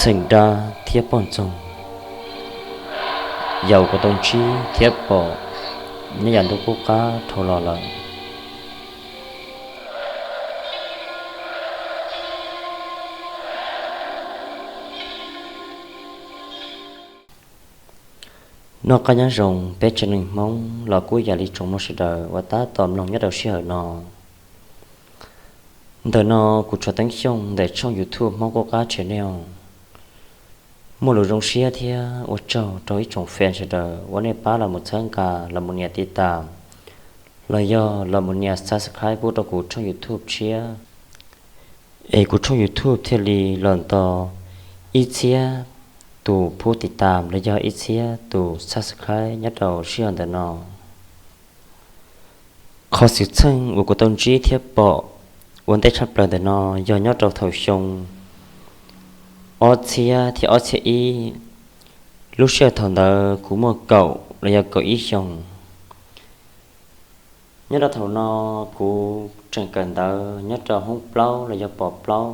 Theem dab thiab poj ntxoog, yam kuv tau ntsib thiab pom nyob yav ntuj qub qab dhau los lawm. Noj qab nyob zoo peb tsev neeg Hmoob los kuj yam li tsoom mloog sawv daws uas tab tom mloog nyob rau sij hawm no. Ntawm no kuv Tshuas Teeb Xyooj ntawm tshooj YouTube Hmoob Qub Qab Channel, muaj lus zoo siab thiab ua tsaug rau ib tsoom fan sawv daws uas nej pab los mus txhawb nqa, los mus nias tiv tas, los yog los mus nias subscribe pub rau kuv tshooj YouTube tshiab, es kuv tshooj YouTube thiaj li los nto ib txhiab tus pub tiv tas los yog ib txhiab tus subscribe nyob rau sij hawm ntawm no. Qhov xwm txheej uas kuv tau ntsib thiab pom ua ntej tshaj plaws ntawm no yog nyob rau thaum xyoo ob txhiab thiab ob txhiab ib, lub sij hawm thaum ntawd kuv muaj kaum los yog kaum ib xyoos. Nyob rau thaum no kuv tseem kawm ntawv nyob rau hoob plaub los yog pos plaub.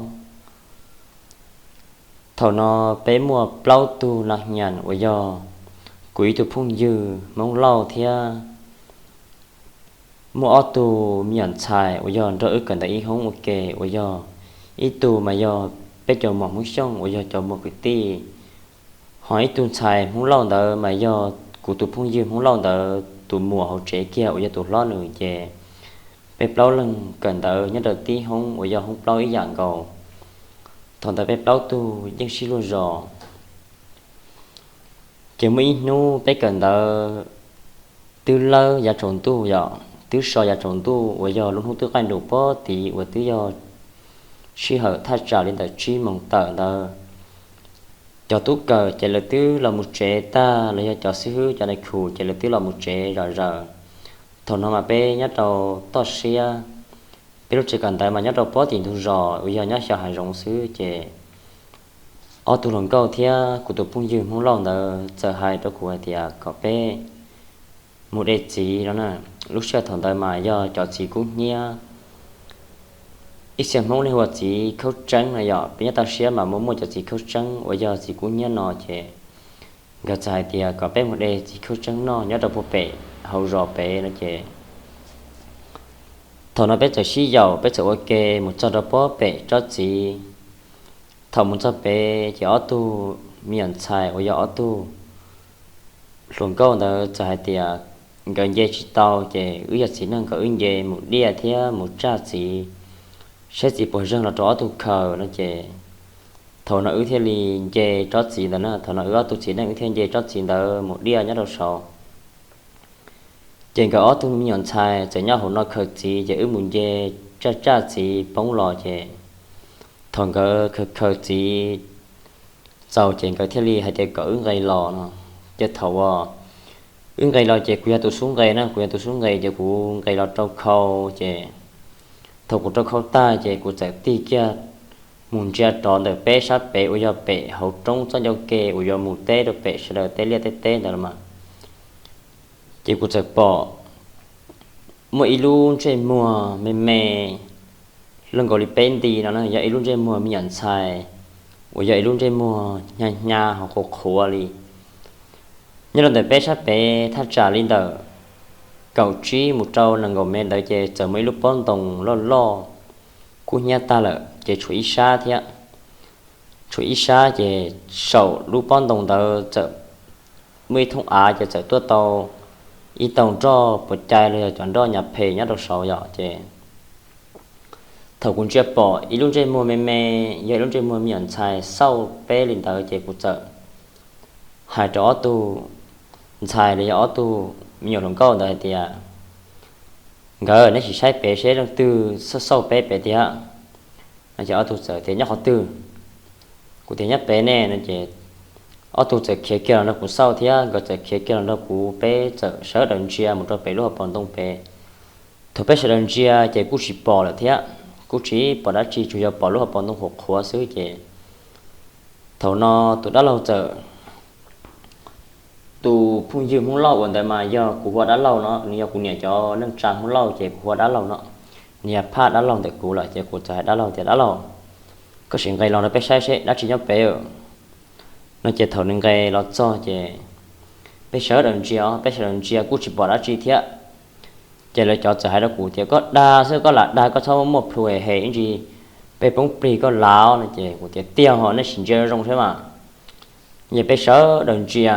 Thaum no peb muaj plaub tug nas nyas uas yog kuv ib tug phooj ywg Hmoob Lauj thiab muaj ob tug me nyuam ntxhais uas yog nrog wb kawm ntawv ib hoob ua ke uas yog ib tug mas yog peb cov muam Hmoob Xyooj uas yog cov muam kwv tij, ho ib tug ntxhais Hmoob Lauj ntawd mas yog kuv tus phooj ywg Hmoob Lauj ntawd tus muam hauv tsev kiag uas yog tus hlob nws ces peb plaub leeg kawm ntawv nyob rau tib hoob uas yog hoob plaub ib yam nkaus. Thaum ntawd peb plaub tug yeej sib luag zos. Ces muaj ib hnub peb kawm ntawv twb lawb yav tsaus ntuj yom, twb so yav tsaus ntuj uas yog lub hnub twb qaij nrus pob tid uas twb yog sij hawm thaj tsam li ntawm tsib moos tawm ntawd. Cov tub kawm ces lawv twb los mus tsev tag los yog cov xib hwb cov nai khus ces lawv twb los mus tsev zom zaws. Thaum no mas peb nyob rau toj siab, peb lub tsev kawm ntawv mas nyob rau pob tim ntug zos uas yog nyob xyaw hav zoov xwb ces ob tug hluas nkauj thiab kuv tus phooj ywg Hmoob Lauj ntawd txawm hais rau kuv hais tias kom peb mus de txiv no na. Lub sij hawm thaum ntawd mas yog cov txiv kub hnyiab, ib txhia Hmoob nej hu ua txiv khaub tseeb no yom, peb nyob toj siab mas muaj muaj cov txiv khaub tseeb uas yog txiv kub hnyiab no ces nkawd txawm hais tias kom peb mus de txiv khaub tseeb noj nyob rau puag pem hauv zos pem no ces thaum no peb txawm sib yaum peb txawm ua ke mus txog rau pob pem tsob txiv. Thaum mus txog pem ces ob tug me nyuam ntxhais uas yog ob tug hluas nkauj ntawd txawm hais tias nkawd nce tsis tau ces wb yog txiv neej kom wb nce mus diaj thiab mus tsaj txiv, saib txiv puas zeeg los rau ob tug khaws no ces thaum no wb thiaj li nce tsob txiv ntawd na. Thaum no wb ob tug txiv neej wb thiaj nce tsob txiv ntawd mus diaj nyob rau saud. Ces nkawd ob tug me nyuam ntxhais txawm nyob hauv no khaws txiv ces wb mus nce tsaj tsaj txiv poob los ces thaum nkawd khaws khaws txiv txaus ces nkawd thiaj li hais tias kom wb nqis los no. Ces thaum uas wb nqis los ces kuv yog tus xub nqis na, kuv yog tus xub nqis ces kuv nqis los rau khau ces thaum kuv rau khau tag ces kuv txawm tig kiag mus ntsia rov ntawm peb sab pem uas yog pem hauv roob txoj ncauj ke uas yuav mus teb rau pem sawv daws tej liaj tej teb ntawd los mas. Ces kuv txawm pom muaj ib lub ntsej muag me me luaj nkaus li peb nti no na, yog ib lub ntsej muag me nyuam ntxhais uas yog ib lub ntsej muag hnyav hnyav ho qhuav qhuav li. Nyob rau ntawm peb sab pem thaj tsam li ntawm kaum tsib mus rau nees nkaum mev ntawd ces txawm muaj ib lub pob ntoo loj loj kub hnyiab tag lawm ces tshuav ib sab thiab. Tshuav ib sab ces saum lub pob ntoo ntawd txawm muaj ib thooj av ces txawm tuaj tau ib tau nroj puas cai los yog cov nroj nyuam phem nyob rau saud yom ces thaum kuv ntsia pom ib lub ntsej muag me me, yog ib lub ntsej muag me nyuam ntxhais xauj peb li ntawd ces kuv txawm hais rau ob tug ntxhais los yog ob tug me nyuam hluas nkauj ntawd hais tias, nkawd, neb sim saib pem seb leej twg xauj xauj peb pem tiag. No ces ob tug txawm tias nyob qhov twg? Kuv tias nyob pem ne no ces ob tug txawm khiav kiag los nrog kuv xauj thiab nkawd txawm khiav kiag los nrog kuv, peb txawm sawv daws ntsia mus rau pem lub hauv paus ntoo pem. Thaum peb sawv daws ntsia ces kuj tsis pom lawm thiab, kuj tsis pom dab tsi tsuas yog pom lub hauv paus ntoo qhuav qhuav xwb ces thaum no tus dab laug txawm, tus phooj ywg Hmoob Lauj uas ntawd mas yog kuv hu ua dab laug no, nws yog kuv niam cov neej tsa Hmoob Lauj ces kuv hu ua dab laug no. Nws yog phaj dab laug ntawm kuv lawm ces kuv txawm hais dab laug tias, dab laug, koj sim nqis los rau peb saib seb dab tsi nyob pem. No ces thaum nws nqes los txog ces peb sawv daws ntsia, peb sawv daws ntsia kuj tsis pom dab tsi thiab. Ces lawv cov txawm hais rau kuv tias, koj dag xwb, koj lam dag, koj txhob muaj plhu he ib ntsis, peb poob plig koj laus no. Ces kuv tias, tiag ho, nej sim ntsia zoo saib mas. Ces peb sawv daws ntsia,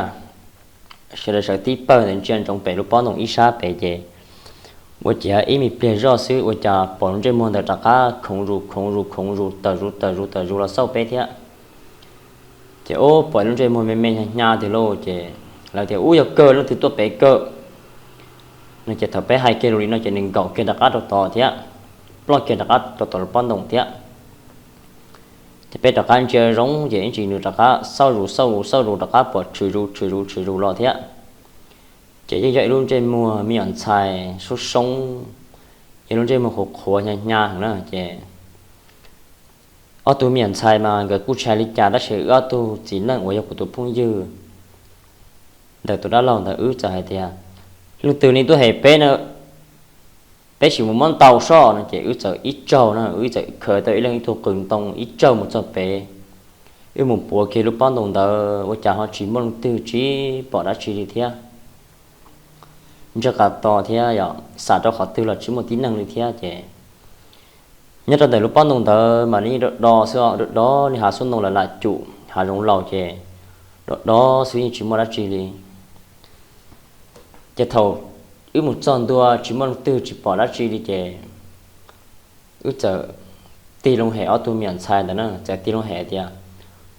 sawv daws sawv tib pawg ntawd ntsia ntsoov pem lub pob ntoo ib sab pem ces ua ciav ib me pliag zoj xwb ua cas pom lub ntsej muag ntawd rov qab khoov zus khoov zus khoov zus tawm zus tawm zus tawm zus los xauj peb thiab. Ces ub, pom lub ntsej muag me me hnyav hnyav tiag lauj. Ces lawv tias, ub, yog kawg, leej twg tuaj pem kawg no. Ces thaum peb hais kiag lus li no ces nws nkaum kiag rov qab rau tod thiab, ploj kiag rov qab rau tom lub pob ntoo thiab. Ces peb rov qab ntsia zoo ces ib ntsis nws rov qab xauj zus xauj zus xauj zus rov qab pom tshwm zus tshwm zus tshwm zus los thiab. Ces yeej yog ib lub ntsej muag me nyuam ntxhais soob soob, yog lub ntsej muag qhuav qhuav hnyav hnyav heev na. Ces ob tug me nyuam ntxhais mas nkawd kuj tsis hais li cas tab sis wb ob tug txiv neej uas yog kuv tus phooj ywg ntawm tus dab laug ntawd wb txawm hais tias, leej twg ne tuaj hem peb na, peb sim mus muab ntaus soj no. Ces wb txawm ib tsaug na, wb txawm khaws tau ib leeg ib tug qws ntoo ib tsaug mus txog pem. Wb mus puav kiag lub pob ntoo ntawd ua cas ho tsis muaj leej twg, tsis pom dab tsi li thiab. Ntsaj qas to thiab yog xam rau qhov twg los tsis muaj tib neeg li thiab. Ces nyob rau ntawm lub pob ntoo ntawd mas nws yeej do do xwb, do do li hav xub ntoo lawv lam cum hav zoov laus ces do do xwb yeej tsis muaj dab tsi li. Ces thaum wb mus txog ntua tsis muaj leej twg tsis pom dab tsi li ces wb txawm tig loo hem ob tug me nyuam ntxhais ntawd na, txawm tig loo hem tias,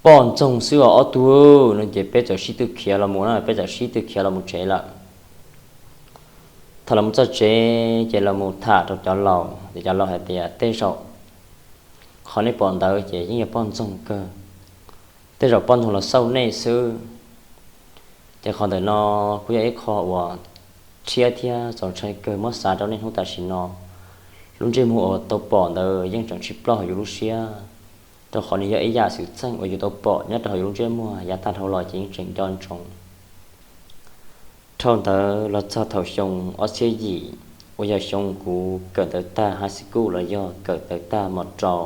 poj ntxoog xwb os ob tug no. Ces peb txawm sib tw khiav los mus na, peb txawm sib tw khiav los mus tsev lawm. Thaum los mus txog tsev ces los mus tham rau cov laus, ces cov laus hais tias, tej zaum qhov nej pom ntawd ces yeej yog poj ntxoog kawg, tej zaum poj ntxoog los xauj nej xwb. Ces qhov ntawm no kuj yog ib qho uas tshiab thiab txaus ntshai kawg muab xav rau niaj hnub tam sim no. Lub ntsej muag uas tau pom ntawd yeej tseem tsis ploj hauv yus lub siab, rau qhov nws yog ib yam xwm txheej uas yus tau pom nyob rau hauv yus lub ntsiab muag yav tag dhau los ces yeej tseem nco ntsoov. Dhau ntawd los txog thaum xyoo ob txhiab yim, uas yog xyoo kuv kawm ntawv tag high school los yog kawm ntawv tag mos rau.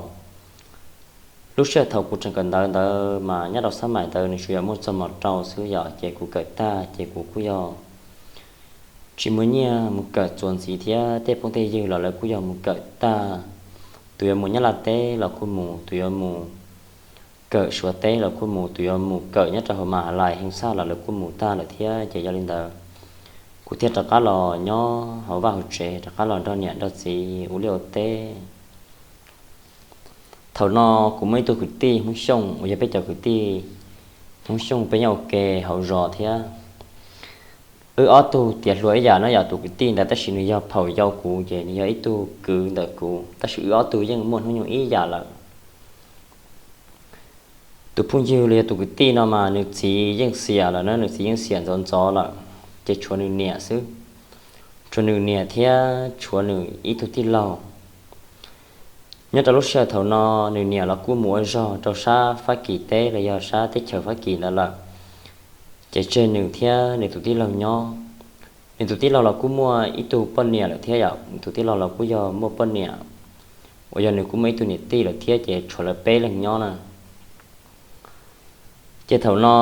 Lub sij hawm thaum kuv tseem kawm ntawv ntawd mas nyob rau xab maim ntawd nws tsuas yog muaj txog mos rau xwb yom, ces kuv kawm tag ces kuv kuj yog tsis muaj nyiaj mus kawm txuas ntxiv thiab tej phooj tej ywg los lawv kuj yog mus kawm tag, tus yuav mus Nyab Laj teb los kuj mus, tus yuav mus kawm Suav teb los kuj mus, tus yuav mus kawm nyob rau hauv mas lais heev xaj los lawv kuj mus tag lawm thiab. Ces yog li ntawd kuv thiaj rov qab los nyob hauv vaj hauv tsev, rov qab los nrog niam nrog txiv ua liaj ua teb. Thaum no kuv muaj ib tug kwv tij Hmoob Xyooj uas yog peb cov kwv tij Hmoob Xyooj peb nyob ua ke hauv zos thiab. Wb ob tug tiav hluas ib yam no yog tus kwv tij ntawd tab sis nws yog phaum yau kuv ces nws yog ib tug kwv ntawm kuv, tab sis wb ob tug yeej muaj hnub nyoog ib yam lawm. Tus phooj ywg los yog tus kwv tij no mas nws txiv yeej xiam lawm na, nws txiv yeej xiam ntxov ntxov lawm, ces tshuav nws niam xwb, tshuav nws niam thiab tshuav nws ib tug tij laug. Nyob rau lub sij hawm thaum no nws niam los kuj mus ua zog rau sab Fab Kis teb los yog sab teb chaws Fab Kis ntawd lawm, ces tseg nws thiab nws tus tij laug nyob. Nws tus tij laug los kuj muaj ib tug poj niam lawm thiab yom, nws tus tij laug los kuj yog muaj poj niam uas yog nws kuj muaj ib tug niam tij lawm thiab, ces tshuav lawv peb leeg nyob na. Ces thaum no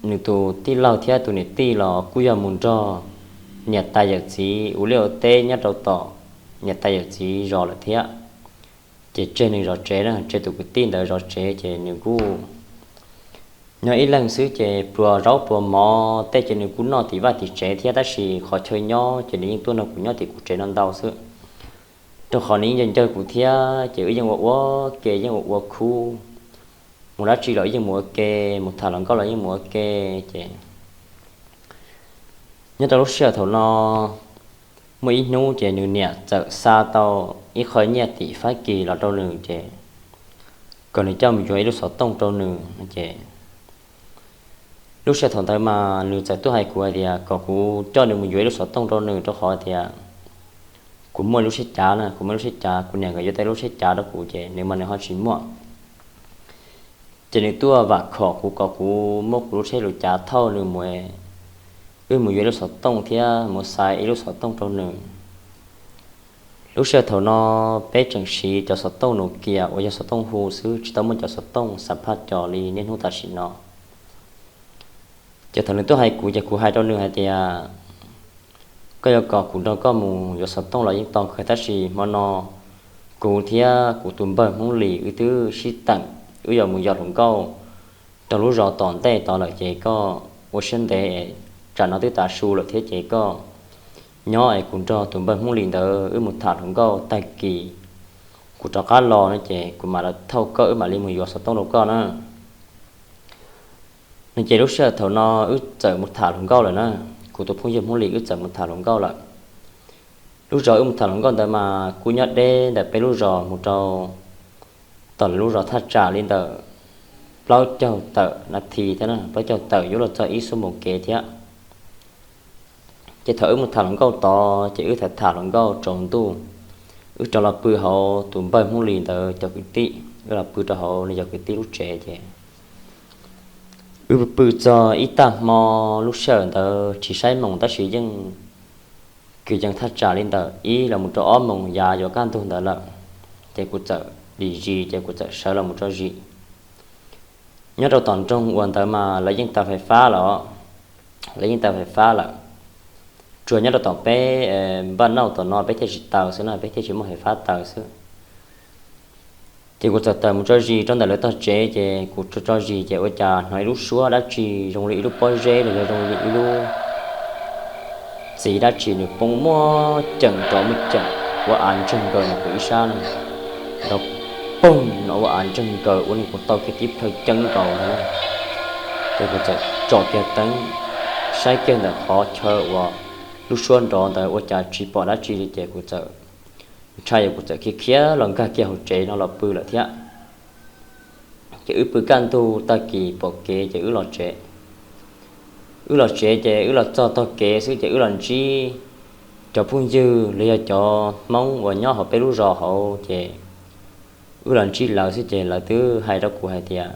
nws tus tij laug thiab tus niam tij los kuj yog mus nrog niam tais yawm txiv ua liaj ua teb nyob rau tom niam tais yawm txiv zos lawm thiab. Ces tseg nws zov tsev na, tseg tus kwv tij ntawd zov tsev ces nws kuj nyob ib leeg xwb, ces pluas zaub pluas mov tej ces nws kuj noj tim vaj tim tsev thiab, tab sis qhov chaw nyob ces nws yeej tuaj nrog kuv nyob tim kuv tsev no ntau xwb, rau qhov nws yeej ncaj ncaws kuv thiab, ces wb yeej ua ua ke, yeej ua ua khub, mus dab tsi los yeej mus ua ke, mus tham hluas nkauj los yeej mus ua ke. Ces nyob rau lub sij hawm thaum no muaj ib hnub ces nws niam txawm xa tau ib qho nyiaj tim Fab Kis los rau nws, ces kom nws coj mus yuav ib lub xov tooj rau nws. Ces lub sij hawm thaum ntawd mas nws txawm tuaj hais kuv hais tias kom kuv coj nws mus yuav ib lub xov tooj rau nws, rau qhov tias kuv muaj lub siab cav na, kuv muaj lub siab cav, kuv niam nkawd yuav tau lub siab cav rau kuv, ces nws mas nws ho tsis muaj. Ces nws tuaj vam khom kuv kom kuv muab kuv lub siab lub cav thauj nws mus, wb mus yuav ib lub xov tooj thiab mus xaiv ib lub xov tooj rau nws. Lub sij hawm thaum no peb tseem siv cov xov tooj Nokia uas yog xov tooj hu xwb, tsis tau muaj cov xov tooj xa phaj co li niaj hnub tam sim no. Ces thaum nws tuaj hais kuv ces kuv hais rau nws hais tias, koj yuav kom kuv nrog koj mus yuav xov tooj los yeej tau kawg, tab sis hmo no kuv thiab kuv tus npawg Hmoob Lis wb twb sib teem, wb yuav mus yos hluas nkauj rau lub zos tom ntej tod lawm, ces koj ua siab ntev, tsam no twb tav su lawm thiab, ces koj nyob es kuv nrog tus npawg Hmoob Lis ntawd wb mus tham hluas nkauj, tag kis kuv rov qab los no ces kuv mam li thauj koj, wb mam li mus yuav xov tooj rau koj na. No ces lub sij hawm thaum no wb txawm mus tham hluas nkauj lawm na, kuv tus phooj ywg Hmoob Lis wb txawm mus tham hluas nkauj lawm. Lub zos wb mus tham hluas nkauj ntawd mas kuj nyob deb ntawm peb lub zos mus rau tom lawv lub zos thaj tsam li ntawm plaub caug tawm nas this thiab na, plaub caug tawm yuav luag txog ib xuab moos kev thiab. Ces thaum wb mus tham hluas nkauj tod ces wb tham tham hluas nkauj tsaus ntuj, wb rov los pw hauv tus npawg Hmoob Lis ntawd cov kwv tij, wb los pw rau hauv nws cov kwv tij lub tsev ces wb pw txog ib tag hmo, lub sij hawm ntawd tsis saib moos tab sis yeej kwv yees thaj tsam li ntawm ib los mus rau ob moos yav yuav kaj ntug ntawd lawm, ces kuv txawm dim zis ces kuv txawm sawv los mus tso zis. Nyob rau tom nroog uas ntawd mas lawv yeej taws fais fab lawm, lawv yeej taws fais fab lawm. Tsuas nyob rau tom peb npaj nauj tom no peb thiaj tsis taws xwb na, peb thiaj tsis muaj fais fab taws xwb. Ces kuv txawm tawm mus tso zis rau ntawm lawv tog tsev, ces kuv tso tso zis ces ua cas hnov ib lub suab dab tsi zoo li ib lub pob zeb los yog zoo li ib lub txiv dab tsi nws poob muaj ceem rov muaj ceem ua av ntseeg nkaus nws kuv ib sab na, nrov poog no ua av ntseeg nkaus ua nws kuv tau kiag tib plhaw ceeb nkaus no. Ces kuv txawm tsom kiag teeb saib kiag ntawm qhov chaw uas lub suab nrov ntawd ua cas tsis pom dab tsi li ces kuv txawm ntshai, kuv txawm khiav khiav los nkag kiag hauv tsev no los pw lawm thiab. Ces wb pw kaj ntug tag kis pom kev ces wb los tsev. Wb los tsev ces wb los txog tog kev xwb ces wb los ntsib cov phooj ywg los yog cov Hmoob uas nyob hauv peb lub zos hauv ces wb los ntsib lawv xwb ces lawv twb hais rau kuv hais tias,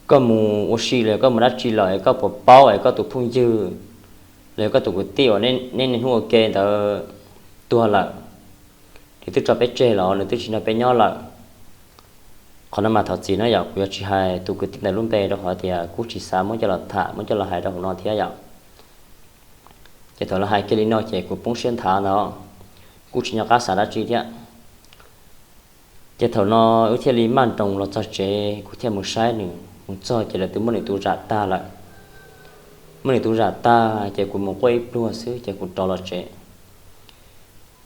koj mus ua si los koj mus dab tsi lawm es koj puas paub es koj tus phooj ywg los yog koj tus kwv tij uas nej niaj hnub ua ke ntawd tuag lawm, nws twb tso peb tseg los nws twb tsis nrog peb nyob lawm? Qhov no mas thov txim na yom, kuv yuav tsis hais tus kwv tij ntawd lub npe rau qhov tias kuj tsis xav muab coj los tham muab coj los hais rau hauv no thiab yom. Ces thaum lawv hais kiag li no ces kuv poob siab nthav ntawd, kuj tsis nco qab xav dab tsi thiab. Ces thaum no wb thiaj li maj nroos los txog tsev, kuv thiaj mus saib nws, mus txog ces lawv twb muab nws tus zam tag lawm. Muab nws tus zam tag ces kuv mus quaj ib pluag xwb ces kuv rov los tsev.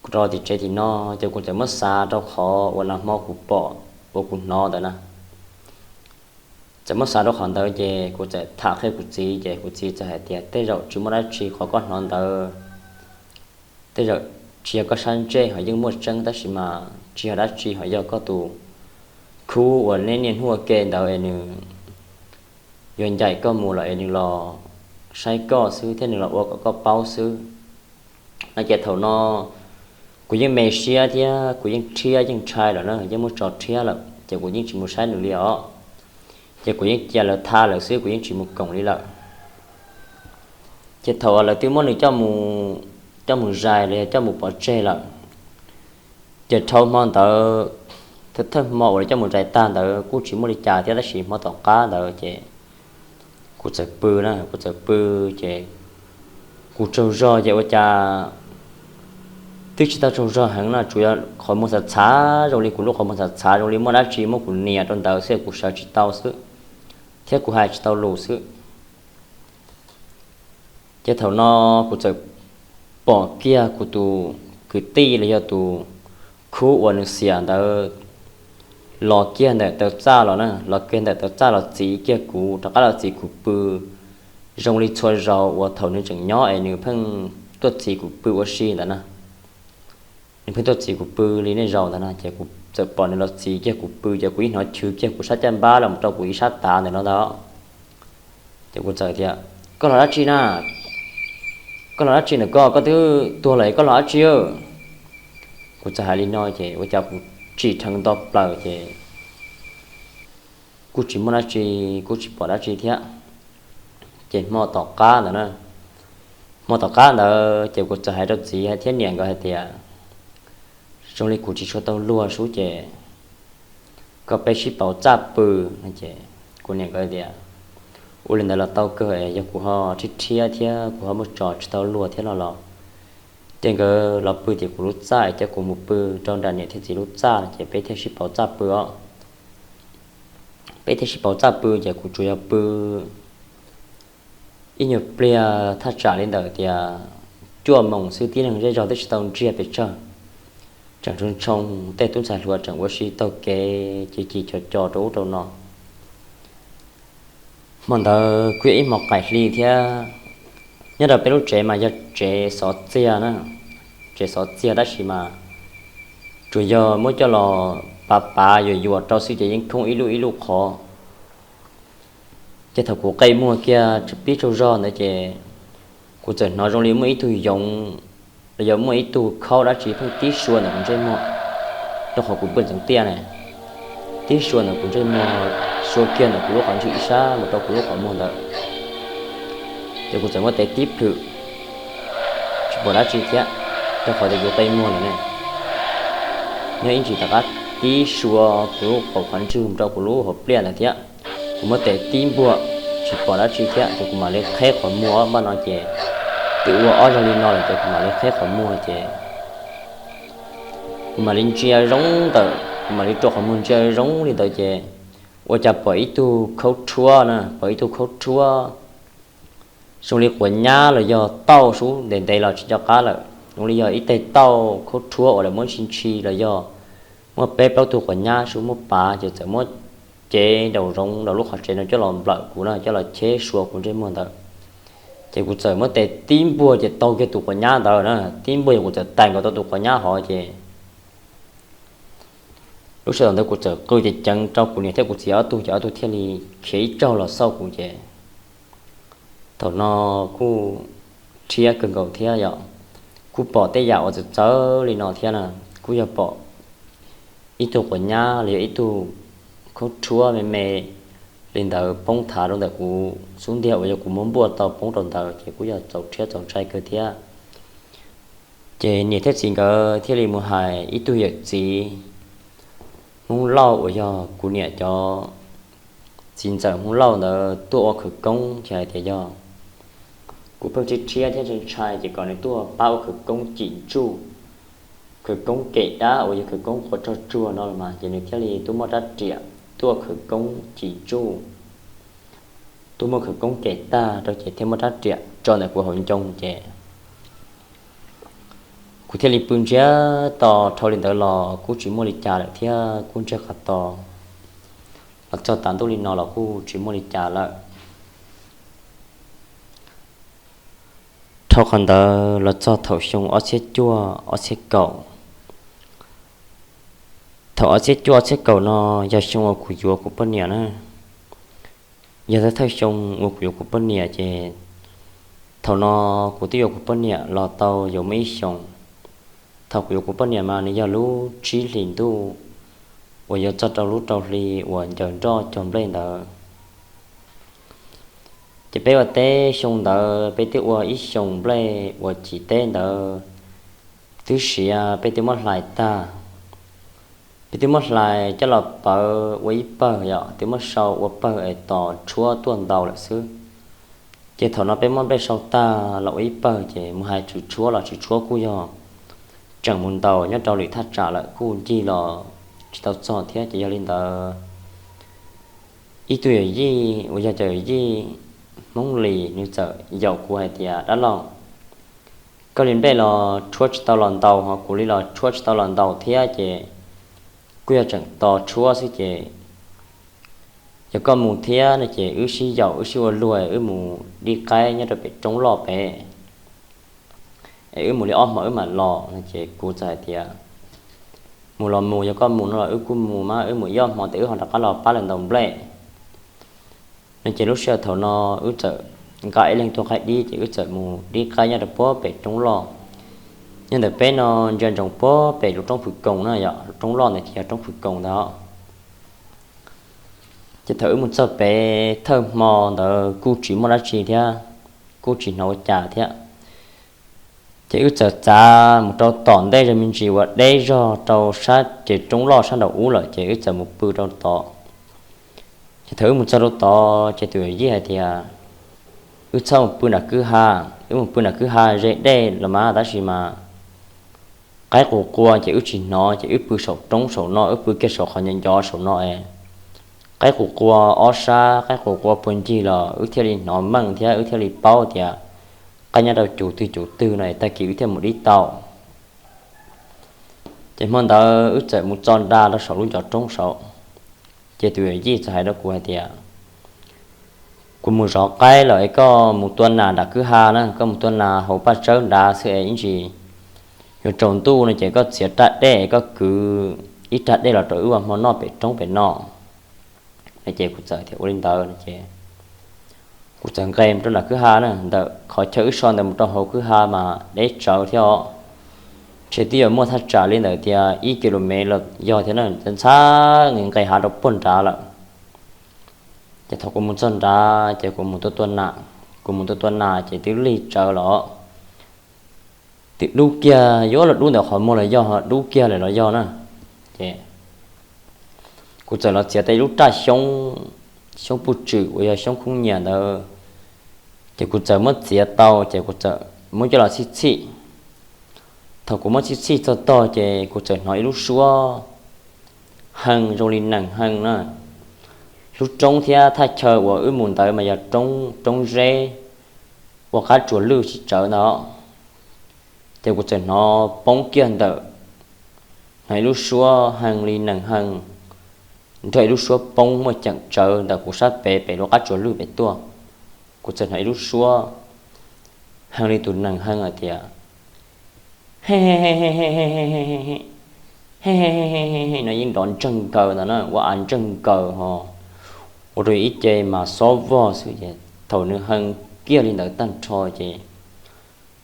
Kuv rov los tim tsev tim no ces kuv txawm muab xav rau qhov uas nag hmo kuv pom uas kuv hnov ntawd na. Txawm muab xav rau qhov ntawd ces kuv txawm tham qhia kuv txiv ces kuv txiv txawm hais tias tej zaum tsis muaj dab tsi qhov koj hnov ntawd, tej zaum tsis yog koj sab ntsej ho yeej muaj tseeb tab sis mas tsis yog dab tsi ho yog koj tus khub uas neb niaj hnub ua ke ntawd es nws yuav ncaim koj mus los es nws los saib koj xwb thiab nws los ua kom koj paub xwb. No ces thaum no kuv yeej me siab thiab kuv yeej rhiab yeej ntshai lawm na, yeej muab tso rhiab lawm ces kuv yeej tsis mus saib nws li os. Ces kuv yeej cia lawv tha lawm xwb, kuv yeej tsis mus koom li lawm. Ces thaum uas lawv twb muab nws coj mus zais los yog coj mus pov tseg lawm, ces dhau hmo ntawd, thawj hmo uas lawv coj mus zais tag ntawd kuj tsis muaj li cas thiab tab sis hmo tom qab ntawd ces kuv txawm pw na, kuv txawm pw ces kuv tsaug zog ces ua cas twb tsis tau tsaug zog heev no, tsuas yog qhov muag txhav txhav, zoo li kuv lub qhov muag txhav txhav zoo li muaj dab tsi muab kuv nias rau ntawd xwb kuv sawv tsis tau xwb thiab kuv hais tsis tau lus xwb. Ces thaum no kuv txawm pom kiag kuv tus kwv tij los yog tus khub uas nws xiam ntawd los kiag ntawm taw txaj los na, los kiag ntawm taw txaj los txiv kiag kuv, rov qab los txiv kuv pw zoo li txhua zaus uas thaum nws tseem nyob es nws pheej tuaj txiv kuv pw ua si ntawd na. Nws pheej tuaj txiv kuv pw li nej zaus ntawd no ces kuv txawm pom nws los txiv kiag kuv pw ces kuv ib hnov chwv kiag kuv sab caj npab los rau kuv ib sab tav ntawm no ntag. Ces kuv txawm tias, koj los dab tsi na? Koj los dab tsi ntawm koj, koj twb tuag lawm koj los dab tsi? Kuv txawm hais li no ces ua cas kuv tsim dheev nto plaws ces kuj tsis muaj dab tsi, kuj tsis pom dab tsi thiab. Ces hmo tom qab ntawd na, hmo tom qab ntawd ces kuv txawm hais rau txiv thiab niam nkawd hais tias, zoo li kuv tsis tshua tau luag sub ces kom peb sib pauv txaj pw. Ces kuv niam nkawd tias, Ua li ntawd los tau kawg, yog kuv ho rhiab rhiab thiab kuv ho muaj tso tsis tau luag thiab no los, ces nkawd los pw tim kuv lub txaj, coj kuv mus pw rau nram niam thiab txiv lub txaj, ces peb thiaj sib pauv txaj pw os. Peb thiaj sib pauv txaj pw, ces kuv tsuas yog pw ib nyuag pliag, thaj tsam li ntawm tias cuaj moos xwb, tib neeg zej zog twb tsis tau ntsiag pes tsawg, tseem ntshoo ntshoo, tej tub ntxhais hluas tseem ua si taug kev ci ci co co rau ub rau no. Hmo ntawd kuj yog ib hmo qaim hli thiab. Nyob rau peb lub tsev mas yog tsev xov txiag na, tsev xov txiag tab sis mas tsuas yog muab coj los pav pav yuam yuam rau xwb ces yeej khoob ib lub ib lub qhov. Ces thaum kuv qe muag kiag pib tsaug zog ntawd ces kuv txawm hnov zoo li muaj ib tug yoov los yog muaj ib tug khaub dab tsi pheej tib sua ntawm kuv ntsej muag, rau qhov kuv pw ntxeev tiaj ne, tib sua ntawm kuv ntsej muag, sua kiag ntawm kuv lub qhov ntswg ib sab mus rau kuv lub qhov muag ntawd. Ces kuv txawm muab tes tib plhwm, tsis pom dab tsi thiab, rau qhov tias kuv qe muag lawm ne. Nyob ib ntsis tom qab tib sua kuv lub qhov ntswg mus rau kuv lub hauv pliaj ntawd thiab. Kuv muab tes tib npuaj, tsis pom dab tsi thiab, ces kuv mam li qheb qhov muag. Npaj no ces twb ua ob zaug li no lawm ces kuv mam li qheb qhov muag ces kuv mam li ntsia zoo ntawm, kuv mam li rua qhov muag ntsia zoo li ntawd ces ua cas pom ib tug khaub rhuab na, pom ib tug khaub rhuab zoo li quav nyab los yog tauj sub, ntev ntev los tsis nco qab lawm, zoo li yog ib teg tauj khaub rhuab uas lawv muab ntshi ntshi los yog muaj peb plaub tug quav nyab sub muab pav, ces txawm muab cev nraum zoov nraum lub qhov tsev no coj los nplawm kuv na, coj los cheb sua kuv ntsej muag ntawd. Ces kuv txawm muab tes tib npuaj ces taug kiag tus quav nyab ntawd na, tib npuaj ces kuv txawm tais nkaus tau tus quav nyab hov ces lub sij hawm ntawd kuv txawm qw ceev ceev rau kuv niam thiab kuv txiv ob tug, ces ob tug thiaj li khiav ib zaug los xauj kuv ces thaum no kuj rhiab kawg nkaus thiab yom, kuj pom tej yam uas txawv txawv li no thiab na, kuj yog pom ib tug quav nyab los yog ib tug khaub rhuab me me li ntawd poob thav rau ntawm kuv xub ntiag uas yog kuv muab npuaj tau poob rau ntawd ces kuj yog txaus rhiab txaus ntshai kawg thiab. Ces niam thiab txiv nkawd thiaj li mus hais ib tug yawm txiv Hmoob Lauj uas yog kuv niam cov txiv ntxawm Hmoob Lauj ntawd tuaj ua khawv koob, ces hais tias yog kuv pheej rhiab rhiab thiab ntshai ntshai ces kom nws tuaj pab ua khawv koob cim ntsuj, khawv koob kem dab uas yog khawv koob quav rog tsuag no los mas, ces nws thiaj li tuaj muaj rab riam tuaj ua khawv koob cim ntsuj, tuaj muaj khawv koob kem tag rau ces thiaj muaj rab riam tso ntawm kuv hauv ncoo ces kuv thiaj li pw ntsiag to dhau li ntawd los kuj tsis muaj li cas lawm thiab kuj ntsiag qhov to los txog tav ntuj li no los kuj tsis muaj li cas lawm. Dhau qhov ntawd los txog thaum xyoo ob txhiab cuaj ob txhiab kaum. Thaum ob txhiab cuaj ob txhiab kaum no yog xyoo uas kuv yuav kuv poj niam na. Yog thawj thawj xyoo uas kuv yuav kuv poj niam ces thaum no kuv twb yuav kuv poj niam los tau yuav muaj ib xyoos. Thaum kuv yuav kuv poj niam mas nws yog lub tsib hlis ntuj uas yuav txog rau lub rau hli uas ncaws nroj cog nplej ntawd. Ces peb ua teb xyoo ntawd peb twb ua ib xyoos nplej uas cim teb ntawd twb siav, peb twb muab hlais tag. Peb twb muab hlais coj los pawv ua ib pawg, yog twb muab sau ua pawg es tos tshuab tuaj ntaus lawm xwb. Ces thaum no peb muab nplej sau tag los ua ib pawg ces mus hais tswv tshuab los tswv tshuab kuj yog tseem mus ntaus nyob rau lwm thaj tsam lawm kuj ncig los tsis tau txog thiab. Ces yog li ntawd ib tug yawm yij uas yog cov yawm yij Hmoob Lis nws txawm yaum kuv hais tias, dab laug, koj li nplej los tshuab tsis tau los ntaus ho kuv li los tshuab tsis tau los ntaus thiab ces kuj yog tseem tos tshuab xwb ces yog koj mus thiab no ces wb sib yaum wb sib ua luag wb mus dib qaib nyob rau pem roob loj pem es wb mus li ob hmo wb mam los no. Ces kuv txawm hais tias, mus los mus, yog koj mus no los wb kuj mus mas, wb mus ib ob hmo ces wb ho rov qab los pab lawv ntaus nplej no. Ces lub sij hawm thaum no wb txawm nqa ib leeg tug qaib dib ces wb txawm mus dib qaib nyob rau puag pem roob loj. Nyob ntawm peb no ntsia ntsoov puag pem lub roob Phwv Koos na, yog lub roob loj ntawd ces yog roob Phwv Koos ntawd. Ces thaum wb mus txog pem thawj hmo ntawd kuj tsis muaj dab tsi thiab, kuj tsis hnov ua cas thiab. Ces wb txawm txav mus rau tom ntej zog me ntsis uas deb zog rau sab ces roob loj sab nraum ub lawm ces wb txawm mus pw rau tod. Thaum wb mus txog rau tod ces tus yawm yij hais tias, wb txhob mus pw nram kwj ha, wb mus pw nram kwj ha ze dej los mas tab sis mas qaib qus qua ces wb tsis hnov ces wb pw saum roob saum no, wb pw kiag saum qhov ncov ncov saum no es qaib qus qua ob sab, qaib qus qua puag ncig los wb thiaj li hnov meej thiab wb thiaj li paub tias qaib nyob rau cus twg cus twg no es tag kis wb thiaj mus dib tau. Ces hmo ntawd wb txawm mus txo nra rau saum lub ncov roob saud, ces tus yawm yij txawm hais rau kuv hais tias, kuv mus zov qaib lawm es koj mus tua nas nram kwj ha na, koj mus tua nas hauv paj tsawb nrad xwb es ib ntsis yuav tsaus ntuj no ces koj txiav raj dej es koj kwv ib raj dej los rau wb ua hmo noj pem roob pem no. Ces kuv txawm tias ua li ntawd no ces kuv txawm nqes mus rau nram kwj ha na, ntawm qhov chaw wb so ntawd mus rau hauv kwj ha mas deb tsawv thiab os. Ntshe twb yuav muaj thaj tsam li ntawm tias ib kis lus mev los yog thiab na, ntxhab nqes hav rau puag nrad lawm. Ces thaum kuv mus txog nrad ces kuv mus tua tua nas, kuv mus tua tua nas ces twb lig tsawv los, twb dub kiag, yuav los dub ntawm qhov muag los yog dub kiag lawm los yog na. Ces kuv txawm los txiav tau ib lub raj xyoob, xyoob puj tswm uas yog xyoob khoob nyias ntawd, ces kuv txawm muab txiav tau ces kuv txawm muab coj los txhij txhij. Thaum kuv muab txhij txhij txog tog ces kuv txawm hnov ib lub suab hee zoo li nees hee na. Lub roob thiab thaj chaw uas wb mus ntawd mas yog roob, roob zeb ua qab tsuas lwj sib tsawv ntawd. Ces kuv txawm hnov poob kiag ntawm, hnov ib lub suab hee li nees hee, nrog ib lub suab poob muaj ceem tsawv ntawm kuv sab pem, pem lub qab tsuas lwj pem tuaj. Kuv txawm hnov ib lub suab hee li tus nees hee hais tias, he he he he he he he he he he he no yeej nrov ntseeg nkaws ntawd na, ua av ntseeg nkaws ho ua rau ib ce mas xob vog xwb ces thaum nws hee kiag li ntawd tag nrho ces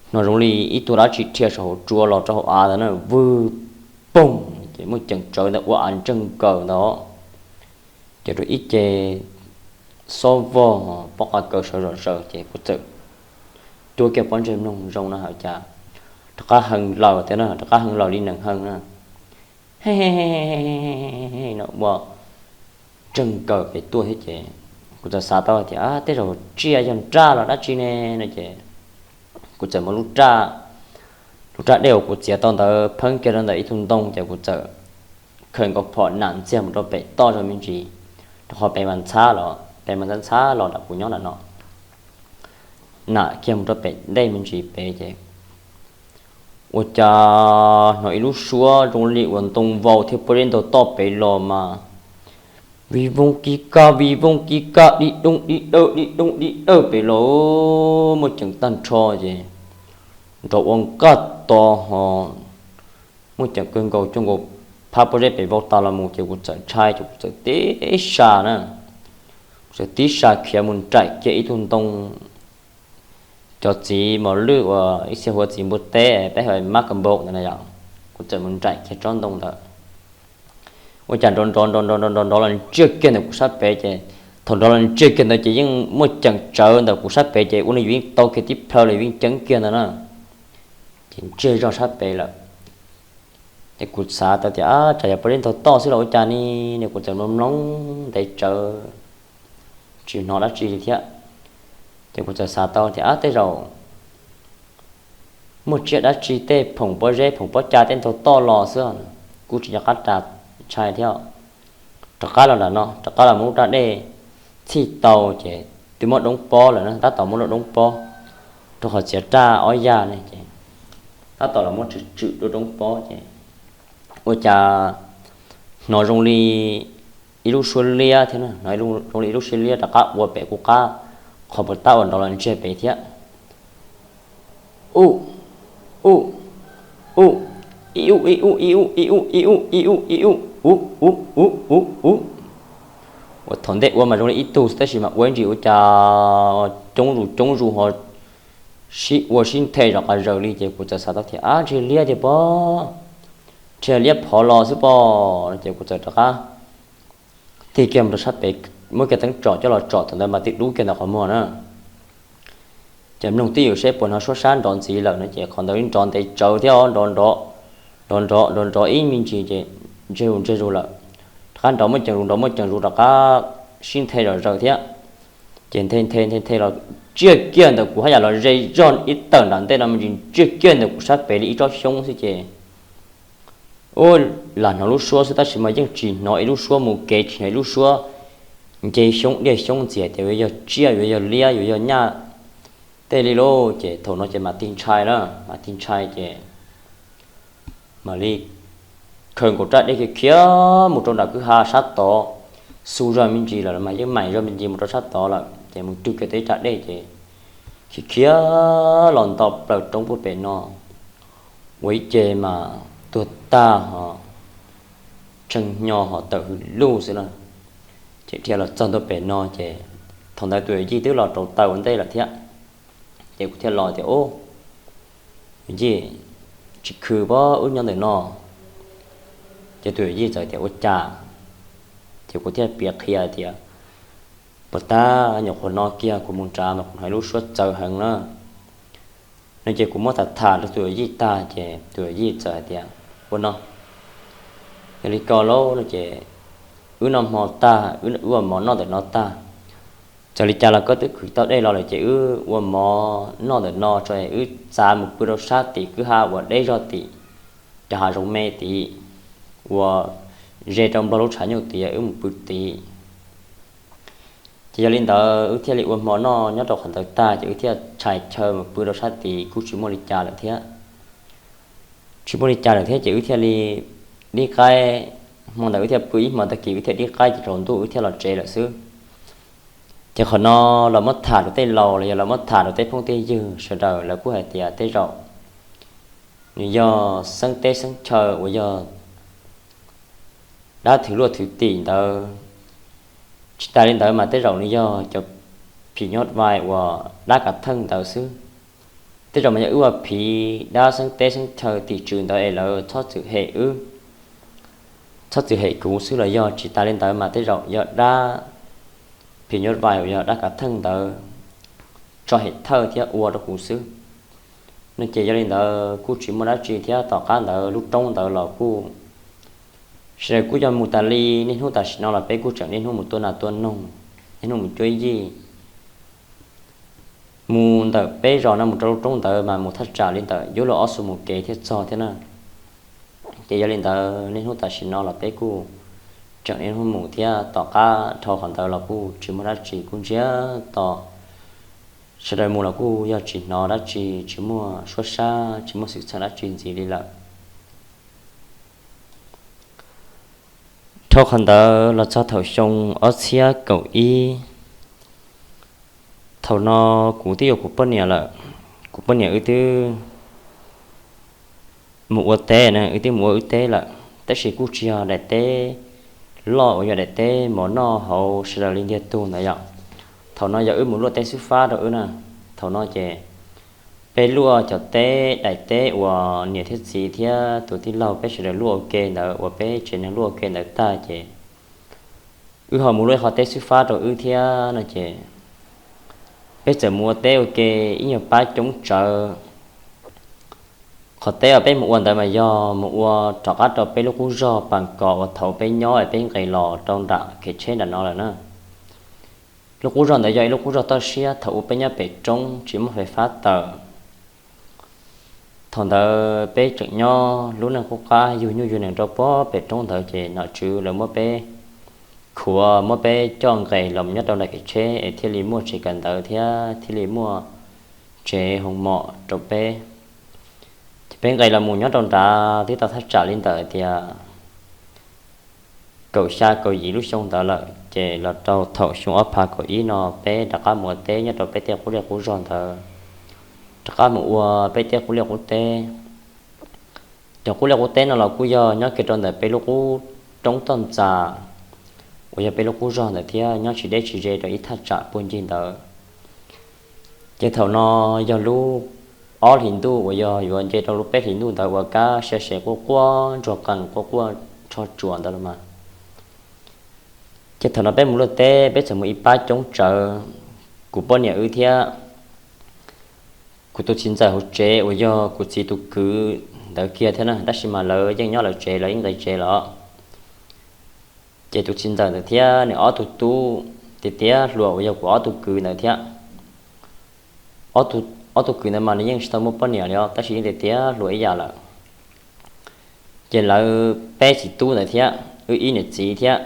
hnov zoo li ib tug dab tsi dhia saum hauv tsua los rau hauv av ntawd na, vwg poog ces muaj ceem tsawv ntawd ua av ntseeg nkaws ntawd ces rau ib ce xob vog pob qa kaws sawv zom zaws ces kuv txawm cuab kiag pob ntseg mloog zoo no hais cas rov qab hee laws thiab na, rov qab hee laws li nees hee na, he he he no ua ntseeg nkaws pem tuaj thiab ces kuv txawm xav tau tias tej zaum tsiaj yog nraj los dab tsi ne no ces kuv txawm muab lub raj, lub raj dej uas kuv txiav tau ntawd pheeb kiag rau ntawm ib tug ntoo ces kuv txawm khaws nkaus phom nam ntxiag mus rau pem toj zog me ntsis, rau qhov pem mas ntxhab los, pem mas ntxhab ntxhab los nram kuv nyob nram no, nam kiag mus rau pem ntej me ntsis pem ces ua cas hnov ib lub suab zoo li uas ntoo vau thiab pob zeb ntaug toj pem los mas vij voog kis kaj vij voog kis kaj di doog di dawj di doog di dawj pem los, muaj ceem tag nrho ces nrov ua nqaj to ho muaj ceem kawg nkaus cuag nkaus phab pob zeb pem vau tas los mus ces kuv txawm ntshai ces kuv txawm tib sa na, kuv txawm tib sa khiav mus nraim kiag ib tug ntoo, cov txiv mos lwj uas ib txhia hu ua txiv npua teb peb hu ua mab kas npau ntawd na yom, kuv txawm mus nraim kiag tsob ntoo ntawd. Ua cas nrov nrov nrov nrov nrov nrov nrov los ntsiag kiag ntawm kuv sab pem ces, thaum nrov los ntsiag kiag ntawd ces yeej muaj ceem tsawv ntawm kuv sab pem ces ua nws yuav yeej tau kiag tib plhaw los yuav yeej ceeb kiag ntawd na, ces ntsiag zog sab pem lawm. Ces kuv xav tau tias tsam yog pob zeb ntaug toj xwb los ua cas ni, ne kuv txawm mloog mloog ntev tsawv tsis hnov dab tsi li thiab. Ces kuv txawm xav tau tias tej zaum muaj tsiaj dab tsi tej phoom pob zeb phoom pob ca tej ntaug toj los xwb, kuj tsis nco qab ras ntshai thiab. Rov qab los nram no, rov qab los muab lub raj dej txhij tau ces twb muab doob pob lawm na, tab tom muab lub doob pob, rau qhov txiav raj ob yag ne ces tab tom los muab tswm tswm lub doob pob ces ua cas hnov zoo li ib lub suab liab thiab, hnov zoo li ib lub suab liab rov qab ua pem kuv qab qhov puas tab uas nrov los ntsiag pem thiab. U, u, u, i u i u i u i u i u i u i u, u, u, u, u, u. Uas thaum ntej ua mas zoo li ib tug tab sis mas ua ib ntsis ua cas coob zus coob zus ho sib ua sib nthe zom qas zaws li ces kuv txawm xav tau tias ab ntshe liab tiag pob, ntshe liab phov los xwb pob no ces kuv txawm rov qab tig kiag mus rau sab pem, muab kiag teeb tsom coj los tsom thaum ntawd mas twb dub kiag ntawm qhov muag na. Ces mloog twj ywm seb puas hnov suab sab nrov ntxiv lawm no ces qhov ntawd nrov ntev tsawv thiab nrov nrov nrov nrov nrov nrov ib me ntsis ces ntsiag zus ntsiag zus lawm. Rov qab nrov muaj ceem zus nrov muaj ceem zus rov qab sib nthe zom zaws thiab. Ces nthe nthe nthe nthe los tsiaj kiag ntawm kuv haj yam los ze zog ib tawm nram ntej no me ntsis, tsiaj kiag ntawm kuv sab pem li ib tsob xyoob xwb ces ua lam hnov lub suab xwb tab sis mas yeej tsis hnov ib lub suab mus kev, tsis hnov ib lub suab nce xyoob diaj xyoob ntxiag tias yuav yog tsiaj, yuav yog liab, yuav yog nyaj tej li lauj. Ces thaum no ces mam tig ntshai na, mam tig ntshai ces mam li khaws nkaus rab dej khiav khiav mus rau nram kwj ha sab tod, xu zog me ntsis lawm mas yeej maim zog me ntsis mus rau sab tod lawm ces mus rwg kiag tau ib rab dej ces khiav khiav los nto plaws roob puag pem no, ua ib ce mas tuag tag ho tshee hnyo ho tawm hws lug xwb na. Ces dhia los txog ntua pem no ces thaum ntawd tus yawm yij twb los rauv taws ua ntej lawm thiab. Ces kuv thiaj los tias, Ub, yawm yij, tsis khw pob, wb nyob ntawm no. Ces tus yawm yij txawm tias, Ua cas? Ces kuv thiaj piav qhia tias, Puag ta nyuam qhuav no kiag kuv mus nrad mas kuv hnov ib lub suab txawv heev na. No ces kuv muab tham tham rau tus yawm yij tag ces tus yawm yij txawm hais tias, Ua no, yog li ko lauj no ces wb noj hmo tag, wb ua mov noj ntawm no tag, txawm li cas los koj twb khwv tau dej los lawm ces wb ua mov noj ntawm no tso wb txav mus pw rau sab tim kwj ha uas deb zog tim cov hav zoov me tid, uas ze rau nplog lub tshav nyuj tid, wb mus pw tid. Ces yog li ntawd wb thiaj li ua hmo noj nyob rau qhov ntawd tag ces wb thiaj tshais chaw mus pw rau sab tid kuj tsis muaj li cas lawm thiab. Tsis muaj li cas lawm thiab ces wb thiaj li dib qaib, hmo ntawd wb thiaj pw ib hmo tag kis wb thiaj dib qaib ces tsaus ntuj wb thiaj los tsev lawm xwb. Ces qhov no los muab tham rau tej laus los yog los muab tham rau tej phooj tej ywg sawv daws lawv kuj hais tias tej zaum nws yog xeeb teb xeeb chaw uas yog dab thwv luaj thwv tim ntawd. Tsis tas li ntawd mas tej zaum nws yog cov phim nyuj vais uas dab kav theej ntawd xwb. Tej zaum mas yog wb ua phiv dab xeeb teb xeeb chaw tim tswv ntawd es lawv txhob txwm hem wb, txhob txwm hem kuv xwb los yog tsis tas li ntawd mas tej zaum yog dab phim nyuj vais uas yog dab kav theej ntawd tso hem thawj thiab ua rau kuv xwb. No ces yog li ntawd kuj tsis muaj dab tsi thiab tom qab ntawd lub roob ntawd los kuj sawv daws kuj yog mus tas li, niaj hnub tam sim no los peb kuj tseem niaj hnub mus tua nas tua noog, niaj hnub mus cuab yij. Mus ntawm peb zos no mus rau lub roob ntawd mas mus thaj tsam li ntawm yuav luag ob xuab moos kev thiaj txog thiab na. Ces yog li ntawd niaj hnub tam sim no los peb kuj tseem niaj hnub mus thiab tom qab dhau qhov ntawd los kuj tsis muaj dab tsi, kuj ntsiag to. Sawv daws mus los kuj yog tsis hnov dab tsi, tsis muaj suab sab, tsis muaj xwm txheej dab tsi ntxiv li lawm. Dhau qhov ntawd los txog thaum xyoo ob txhiab kaum ib, thaum no kuv twb yuav kuv poj niam lawm. Kuv poj niam wb twb mus ua teb na, wb twb mus ua wb teb lawm, tab sis kuj tsis yog daim teb loj uas yog daim teb mov noj hauv sawv daws li ntiag tug ntawd yom. Thaum no yog wb mus luaj teb xwb fab rau wb na. Thaum no ces peb luaj cov teb daim teb uas niam thiab txiv thiab tus tij laug peb sawv daws luaj ua ke ntawd, uas peb tsev neeg luaj ua ke ntawd tag ces wb ho mus luaj ib qho teb xwb fab rau wb thiab no ces peb txawm mus ua teb ua ke ib nyuag pab coob tsawv. Qhov teb uas peb mus ua ntawd mas yog mus ua rov qab rau peb lub qub zog Pas Kos uas thaum peb nyob es peb nqes los rau nram kev tsheb nram no lawm na. Lub qub zog ntawd yog ib lub qub zog toj siab thaum ub peb nyob pem roob tsis muaj fais fab tawm. Thaum ntawd peb tseem nyob lub neej qub qab yug nyuj yug nees rau puag pem roob ntawd ces nom tswv lawv muab peb khuav, muab peb coj nqes los nyob rau nram kev tsheb es thiaj li muaj tsev kawm ntawv thiab thiaj li muaj tsev hoo mom rau peb. Ces peb nqes los mus nyob rau nrad twb tau thaj tsam li ntawm tias kaum xya kaum yim lub xyoo ntawd lawm, ces los rau thaum xyoo ob phav kaum ib no peb rov qab mus ua teb nyob rau peb tej qub liaj qub zog ntawd, rov qab mus ua peb tej qub liaj qub teb. Cov qub liaj qub teb no los kuj yog nyob kiag rau ntawm peb lub qub roob toj ntxas uas yog peb lub qub zog ntawd thiab nyob tsis deb tsis ze rau ib thaj tsam puag ncig ntawd. Ces thaum no yog lub ob hlis ntuj uas yog yuav nce rau lub peb hlis ntuj ntawd uas kab sia se quaj quaj ntsuag qees quaj quaj rho tsuas ntawd los mas. Ces thaum no peb mus luaj teb peb txawm mus ib pab coob tsawv, kuv poj niam wb thiab kuv tus txiv ntxawm hauv tsev uas yog kuv txiv tus kwv ntawd kiag thiab na, tab sis mas lawv yeej nyob lawv tsev, lawv yeej nqis tsev lawm. Ces tus txiv ntxawm ntawd thiab nws ob tug tub tiav tiav hluas uas yog kuv ob tug kwv ntawd thiab, ob tug kwv ntawd mas nws yeej tsis tau muaj poj niam li os, tab sis yeej tiav tiav hluas ib yam lawm. Ces lawv peb txiv tub ntawd thiab wb ib niam txiv thiab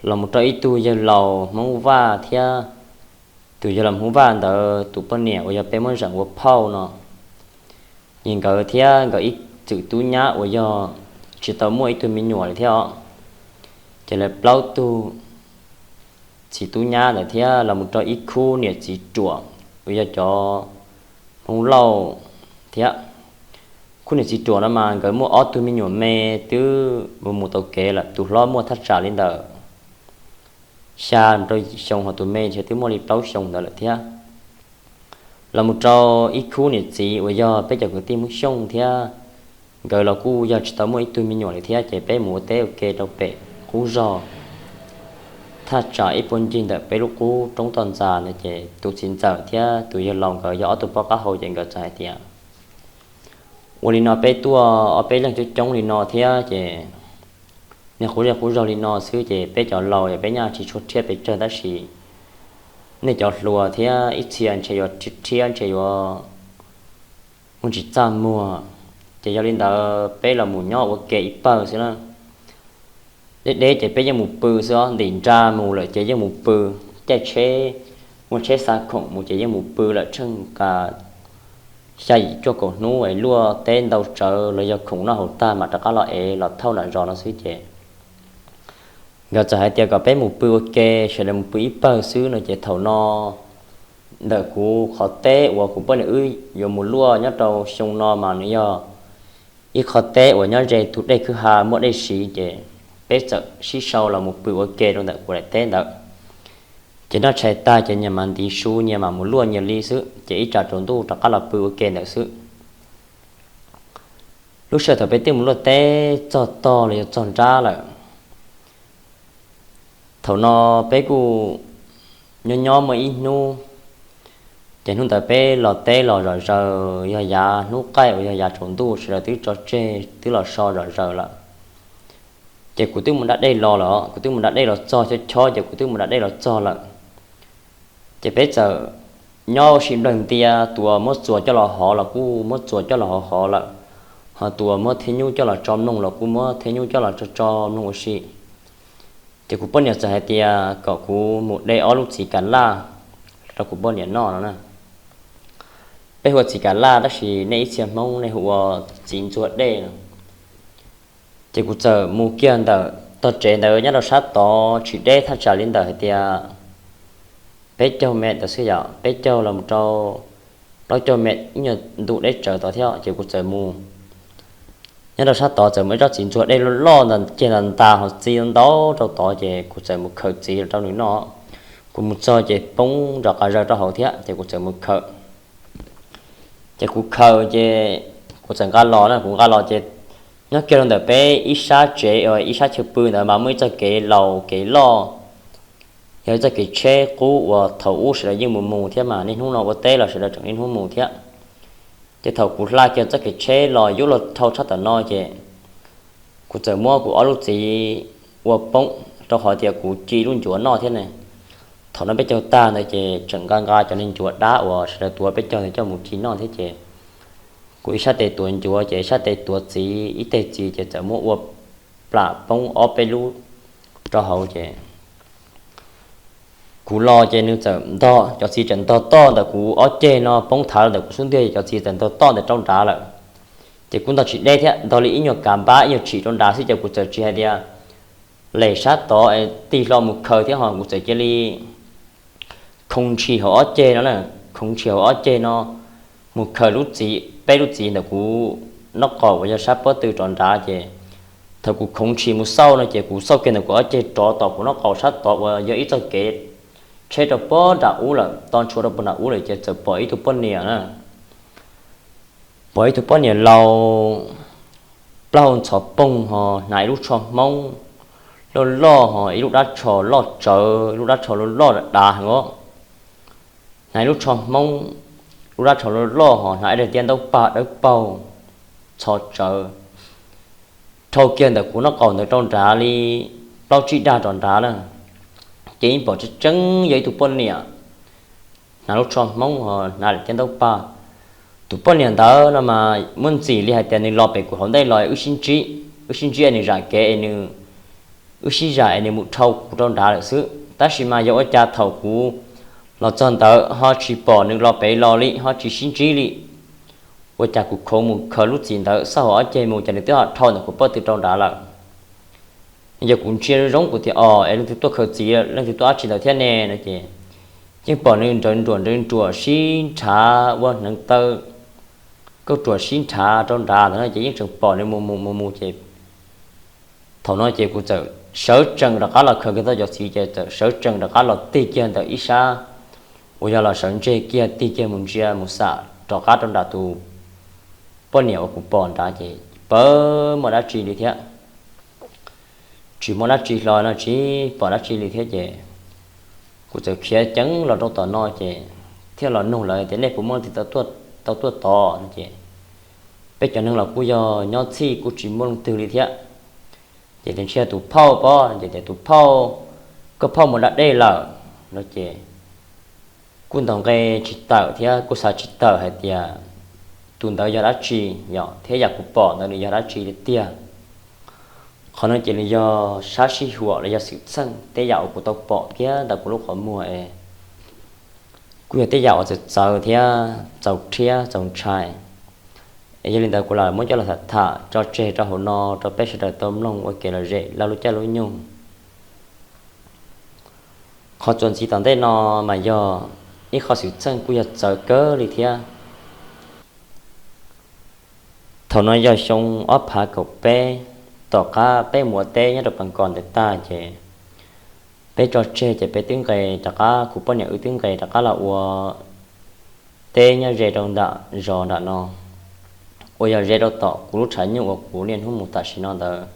los mus rau ib tug yawg laus Hmoob Vaj thiab. Tus yawg laus Hmoob Vaj ntawd tus poj niam uas yog peb muab zeem ua phauj no, ces nkawd thiab nkawd ib txwm tub nyab uas yog tsis tau muaj ib tug me nyuam li thiab os. Ces lawv plaub tug txiv tub nyab ntawd thiab los mus rau ib khub niam txiv ruam uas yog cov Hmoob Lauj thiab. Khub niam txiv ruam no mas nkawd muaj ob tug me nyuam me twb mus mus tau kev lawm, tus hlob muaj thaj tsam li ntawm xya rau yim xyoo, ho tus me ntshe twb muaj li plaub xyoo ntawd lawm thiab. Los mus rau ib khub niam txiv uas yog peb cov kwv tij Hmoob Xyooj thiab, nkawd los kuj yog tsis tau muaj ib tug me nyuam li thiab, ces peb mus ua teb ua ke rau pem qub zog thaj tsam ib puag ncig ntawm peb lub qub roob toj ntxas ntawd. Ces tus txiv ntxawm thiab tus yawg laus nkawd yog ob tug poj qab hau, ces nkawd txawm hais tias, ua li no peb tuaj ob peb leeg coob coob li no thiab ces nej qub zej qub zog li no xwb ces peb cov laus es peb nyaj tsis tshua rhiab pes tsawg, tab sis nej cov hluas thiab ib txhia ntshe yuav rhiab, ntshe yuav muaj tsis txaj muag. Ces yog li ntawd peb los mus nyob ua ke ib pawg xwb na. Deb deb ces peb yeej mus pw xwb os, ntim nra mus lawm ces yeej mus pw. Caij tsheb, muaj tsheb xa khoom mus ces yeej mus pw lawm tsheej xya yim cuaj kaum hnub es luaj teb ntau tsawv los yog khoom noj haus tag mas rov qab los ev los thauj nram zos no xwb ces nkawd txawm hais tias kom peb mus pw ua ke, sawv daws mus pw ib pawg xwb no. Ces thaum no ntawm kuv qhov teb uas kuv poj niam wb yuav mus luaj nyob rau xyoo no mas nws yog ib qho teb uas nyob ze tus dej kwj ha muaj dej siv, ces peb txawm sib sau los mus pw ua ke rau ntawm kuv daim teb ntawd. Ces noj tshais tag ces nyias mam ntiv su, nyias mam mus luaj nyias li xwb, ces ib tsam tsaus ntuj rov qab los pw ua ke ntawd xwb. Lub sij hawm thaum peb twb mus luaj teb txog tog los yog txog nrab lawm, thaum no peb kuj nyob nyob muaj ib hnub, ces hnub ntawd peb los teb los zom zaws, yog yav hnub qaij uas yog yav tsaus ntuj, sawv daws twb tso tseg twb los so zom zaws lawm. Ces kuv twb mus da dej los lawm, kuv twb mus da dej los txog chob chob, ces kuv twb mus da dej los txog lawm. Ces peb txawm nyob ua si nplawg ntia, tus uas muab txuas coj los hov los kuj muab txuas coj los hov hov lawm, ho tus uas muab thiab nyuj coj los tso mloog los kuj muab thiab nyuj coj los tso tso mloog ua si. Ces kuv poj niam txawm hais tias kom kuv mus de ob lub txiv kam laj rau kuv poj niam noj no na. Peb hu ua txiv kam laj, tab sis nej ib txhia Hmoob nej hu ua txiv ntxuag dej no. Ces kuv txawm mus kiag ntawm tog tsev ntawd nyob rau sab tod tsis deb thaj tsam li ntawm hais tias peb caug mev tod xwb, yog peb caug los rau plaub caug mev, ib nyuag ntu deb tsawv tod thiab. Ces kuv txawm mus nyob rau sab tod txawm muaj ib tsob txiv ntxuag dej loj loj ntag, ceg ntas ntas ho txi ntau rau tod, ces kuv txawm mus khaws txiv los rau nws noj. Kuv mus txog ces poob nrov qav zaws rau hauv thiab, ces kuv txawm mus khaws. Ces kuv khaws ces kuv txawm nqa los na, kuv nqa los ces nyob kiag rau ntawm peb ib sab tsev, ib sab chaw pw ntawd mas muaj ib txoj kev laus kev loj, yog ib txoj kev tsheb qub uas thaum ub sawv daws yeej mus mus thiab mas niaj hnub no ua teb los sawv daws tseem niaj hnub mus thiab. Ces thaum kuv hla kiag txoj kev tsheb los yuav luag dhau tshaj tawm no ces kuv txawm muab kuv ob lub txiv ua poob, rau qhov tias kuv ci lub ncuav noj thiab ne. Thaum no peb caug tag ntawd ces tseem nqa nqa cov niag ncuav dab uas sawv daws tuav peb caug ntawd coj mus ci noj thiab ces kuv ib sab tes tuav ncuav ces ib sab tes tuav txiv, ib teg txiv ces txawm muab ua plam poob ob peb lub rau hauv ces kuv los ces nws txawm ntog, cov txiv txawm ntog toj ntawm kuv ob ceg no poob thav ntawm kuv xub ntiag, cov txiv txawm ntog toj ntawm rau nrad lawm. Ces kuv ntog tsis deb thiab, ntog li ib nyuag kav npab ib nyuag tshim rau nrad xwb ces kuv txawm tsis hais tias lem sab tod tig hlo mus khaws thiab ho kuv txawm cia li khoov ntshis hauv ob ceg no na, khoov ntshis hauv ob ceg no mus khaws lub txiv, peb lub txiv ntawm kuv nraub qaum uas yog sab pob tw rov nrad ces thaum kuv khoov ntshis mus xauj no ces kuv xauj kiag ntawm kuv ob ceg rov tom kuv nraub qaum sab tod uas yog ib txoj kev tsheb rau puag nram ub lawm, to ntshua rau puag nram ub lawm ces txawm pom ib tug poj niam na. Pom ib tug poj niam laus, plaub hau ntxhov poog ho hnav ib lub tsho Hmoob loj loj ho ib lub dab tsho loj tsawv, ib lub dab tsho loj loj dav heev os. Hnav ib lub tsho Hmoob, lub dab tsho loj loj ho hnav ib daim tiab ntaub pag dawb paug ntxhov tsawv, dhau kiag ntawm kuv nraub qaum ntawd rau nrad li plaub tsib dag rov nrad na. Ces yeej pom tseeb tseeb yog ib tug poj niam hnav lub tsho Hmoob ho hnav daim tiab ntaub paj. Tus poj niam ntawd no mas muaj ntxim li hais tias nws los pem kuv hauv ntej los wb sib ntsib, wb sib ntsib es nws zam kev es nws, wb sib zam es nws mus dhau kuv rau nrad lawm xwb. Tab sis mas yog ua cas thaum kuv los txog ntawd ho tsis pom nws los pem los li, ho tsis sib ntsib li. Ua cas kuv khoov mus khaws lub txim ntawd xauj hauv ob ceg mus ces nws twb ho dhau ntawm kuv pob tw rau nrad lawm. Yog kuv ntsia zoo kuv tias, o, es leej twg tuaj khaws txiv, leej twg tuaj dab tsi ntawd thiab ne no ces yeej pom nws nrawv nruam nrawv nruam sib nrhav ua hneev taw, kauj ruam sib nrhav rau nrad ntawd no ces yeej tseem pom nws mus mus mus mus ces thaum no ces kuv txawm sawv tsees rov qab los khaws kiag tau cov txiv ces txawm sawv tsees rov qab los tig kiag ntawm ib sab uas yog los sawv ntseg kiag tig kiag mus ntsia mus xam rov qab rau nram tus poj niam uas kuv pom nrad ces pab muaj dab tsi li thiab. Tsis muaj dab tsi hlo no, tsis pom dab tsi li thiab ces kuv txawm khiav ceev los rau tom no ces thiaj los nug lawv tias nej puas muaj leej twg tau tuaj tod no ces peb cov neeg los kuj yog nyob txhij kuj tsis muaj leej twg li thiab. Ces tias ntshe tus phauj pob ces tias tus phauj, koj phauj mus da dej lawm no ces kuj ntaus nqe tsis tawm thiab kuj xav tsis tawm hais tias tus ntawd yog dab tsi yom thiab yam kuv pom ntawd nws yog dab tsi li tiag. Qhov no ces nws yog sab sij huam los yog xwm txheej tej yam uas kuv tau pom kiag ntawm kuv lub qhov muag es kuj yog tej yam uas txawv txawv thiab txaus rhiab txaus ntshai. Es yog li ntawd kuv lam muab coj los tham tham tso tseg rau hauv no rau peb sawv daws tau mloog ua kev lom zem laug lub caij lub nyoog. Qhov txuas ntxiv tom ntej no mas yog ib qho xwm txheej kuj yog txawv kawg li thiab. Thaum no yog xyoo ob phav kaum peb, tom qab peb mus ua teb nyob rau Pas Kos ntawd tag ces peb tso tseg ces peb twb nqes rov qab, kuv poj niam wb twb nqes rov qab los ua teb nyob ze rau nram zos nram no, uas yog ze rau tom kuv lub tshav nyuj uas kuv niaj hnub mus tam sim no ntawd.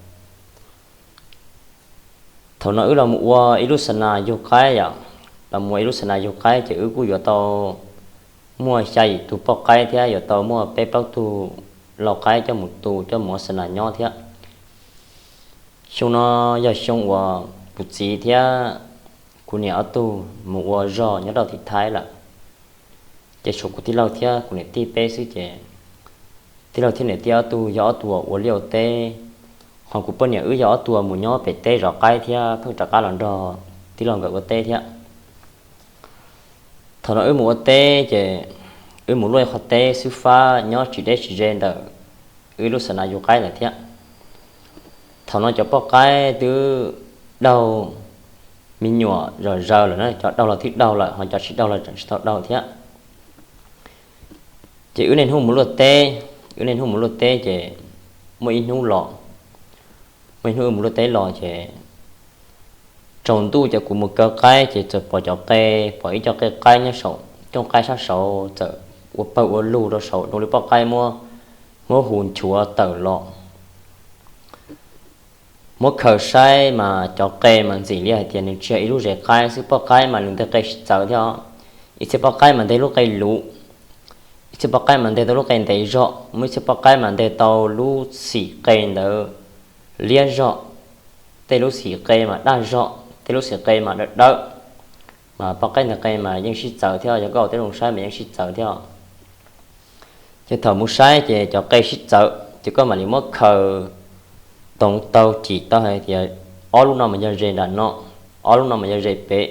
Thaum no wb los mus ua ib lub xa nas yug qaib yom, los mus ua ib lub xa nas yug qaib ces wb kuj yuav tau muaj xya yim tug poj qaib thiab yuav tau muaj peb plaub tug lau qaib coj mus tu coj mus ua xa nas nyob thiab. Xyoo no yog xyoo uas kuv txiv thiab kuv niam ob tug mus ua zog nyob rau tim Thaib lawm, ces tshuav kuv tij laug thiab kuv niam tij peb xwb ces tij laug thiab niam tij ob tug yog ob tug ua liaj ua teb, ho kuv poj niam wb yog ob tug mus nyob pem teb zov qaib thiab pheej rov qab los nrog tij laug nkawd ua teb thiab. Thaum no wb mus ua teb ces wb mus luaj ib qho teb xwb fab nyob tsis deb tsis ze ntawm wb lub xa nas yug qaib ntawd thiab. Thaum no cov poj qaib twb daug me nyuam zom zaws lawm na, cov daug los twb daug lawm ho cov tsis daug los tseem tsis tau daug thiab. Ces wb niaj hnub mus luaj teb, wb niaj hnub mus luaj teb ces muaj ib hnub los, muaj ib hnub wb mus luaj teb los ces tsaus ntuj ces kuv mus kaw qaib ces txawm pom cov qe, pom ib co qe qaib nyob saum cooj qaib sab saud txawm ua pawg ua lug rau saud zoo li poj qaib muab, muab hu nchuav tawm los. Muab khaws saib mas cov qe mas ntxim li hais tias nws tsis yog ib lub zes qaib xwb, poj qaib mas nws nteg qe sib txawv thiab os. Ib txhia poj qaib mas nteg lub qe luv, ib txhia poj qaib mas nteg tau lub qe ntev zog, muaj ib txhia poj qaib mas nteg tau lub xim qe ntawd liab zog, tej lub xim qe mas daj zog, tej lub xim qe mas dawb dawb. Mas poj qaib nteg qe mas yeej sib txawv thiab, yog koj ua tib zoo saib mas yeej sib txawv thiab. Ces thaum mus saib ces cov qe sib txawv ces koj mam li muab khaws toov tau cim tau hais tias ob lub no mas yog ze nram no, ob lub no mas yog ze pem,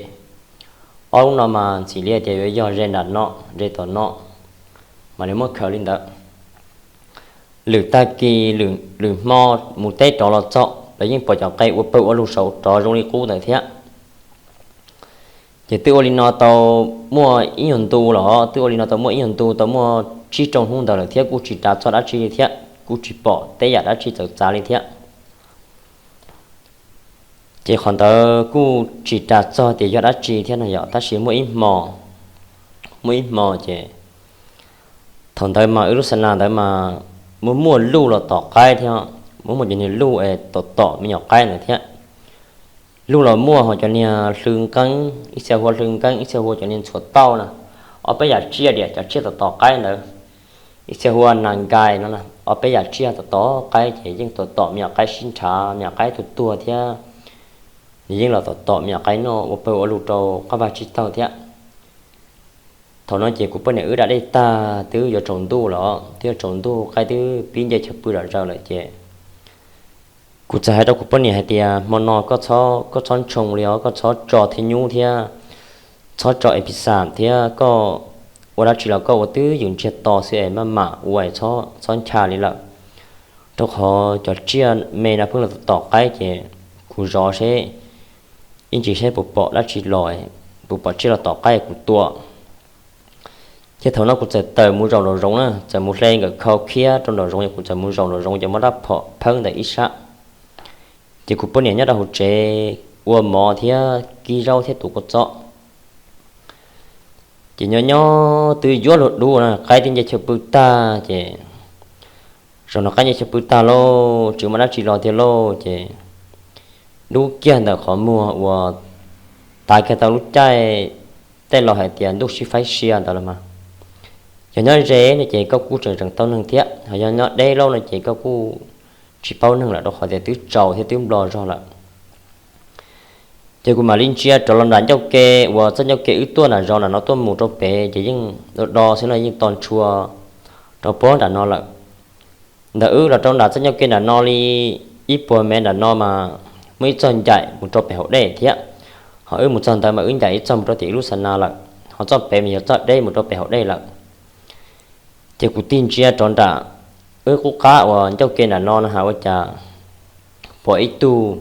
ob lub no mas ntxim li tias yuav yog ze nram no, ze tom no, mam li muab khaws li ntawd. Lwm tag kis, lwm hmo mus teb rov los txog los yeej pom cov qe ua pawg ua lug saud rov zoo li qub ntawd thiab. Ces twb ua li no tau muaj ib nyuag ntu los, twb ua li no tau muaj ib nyuag ntu, tau muaj tsib rau hnub ntawd lawm thiab kuj tsis ras txog dab tsi li thiab, kuj tsis pom tej yam dab tsi txawv txav li thiab. Ces qhov ntawd kuj tsis ras txog tias yog dab tsi thiab no yom, tab sis muaj ib hmo, muaj ib hmo ces thaum ntawd mas wb lub xa nas ntawd mas muaj muaj luj los tom qaib thiab, muaj muaj cov niag luj es tom tom me nyuam qaib ntawd thiab. Luj los muaj ho cov niag hlw nqeeb, ib txhia hu ua hlw nqeeb, ib txhia hu ua cov niag ntxhuav tauj na, ob peb yam tsiaj diam cov tsiaj tom tom qaib ntawd. Ib txhia hu ua nas nkais no, ob peb yam tsiaj tom tom qaib ces yeej tom tom me nyuam qaib sib nrhav, me nyuam qaib tuag tuag thiab nws yeej los tom tom me nyuam qaib noj ua pawg ua lug rau qab vaj tsib taug thiab. Thaum no ces kuv poj niam wb da dej tag twb yuav tsaus ntuj lawm, twb yuav tsaus ntuj, qaib twb pib nce chaw pw zom zaws lawm ces kuv txawm hais rau kuv poj niam hais tias, hmo no koj txhob ntshoo li os, koj txhob tso thiab nyub thiab, txhob tso es pis xam thiab, koj ua dab tsi los koj ua twb ywm ntsiag to xwb es maj mam ua, txhob ncha li lawm, rau qhov cov tsiaj me no pheej los tom tom qaib ces kuv zov seb ib ntsis seb puas pom dab tsi los, puas pom tsiaj los tom qaib kuv tua. Ces thaum no kuv txawm tawm mus zaum nraum zoov na, txawm mus hle nkawm khau khiab rau nraum zoov es kuv txawm mus zaum nraum zoov ces muab rab phom phawb ntawm ib sab. Ces kuv poj niam nyob rau hauv tsev ua mov thiab kib zaub thiab tuav kua txob. Ces nyob nyob twb yuav luag dub na, qaib twb nce chaw pw tag ces, zaum no qaib nce chaw pw tag lauj, tsis muaj dab tsi los tiag lauj ces, dub kiag ntawm qhov muag uas tav kiag tau lub caij tej laus hais tias ntuj sib faib sia ntawd los mas. Yog nyob ze no ces koj kuj tseem zeem tau neeg thiab, ho yog nyob deb lauj no ces koj kuj tsis paub neeg lawm rau qhov tias twb tsaus thiab twb nplo zog lawm. Ces kuv mam li ntsia rov los nram ncauj ke uas txoj ncauj ke wb tuaj nram zos nram no tuaj mus rau pem ces yeej do do xwb no, yeej to ntshua rau puag nram no lawm. Ntawm wb los rau nram txoj ncauj ke nram no li ib puas mev nram no mas muaj ib txoj ncaim mus rau pem hauv dej thiab, ho wb mus txog ntawd mas wb ncaim ib txoj mus rau tim wb lub xa na lawm, ho txoj pem mas yog txoj deb mus rau pem hauv dej lawm. Ces kuv tig ntsia rov nram wb qub qab uas ncauj ke nram no na has ua cas pom ib tug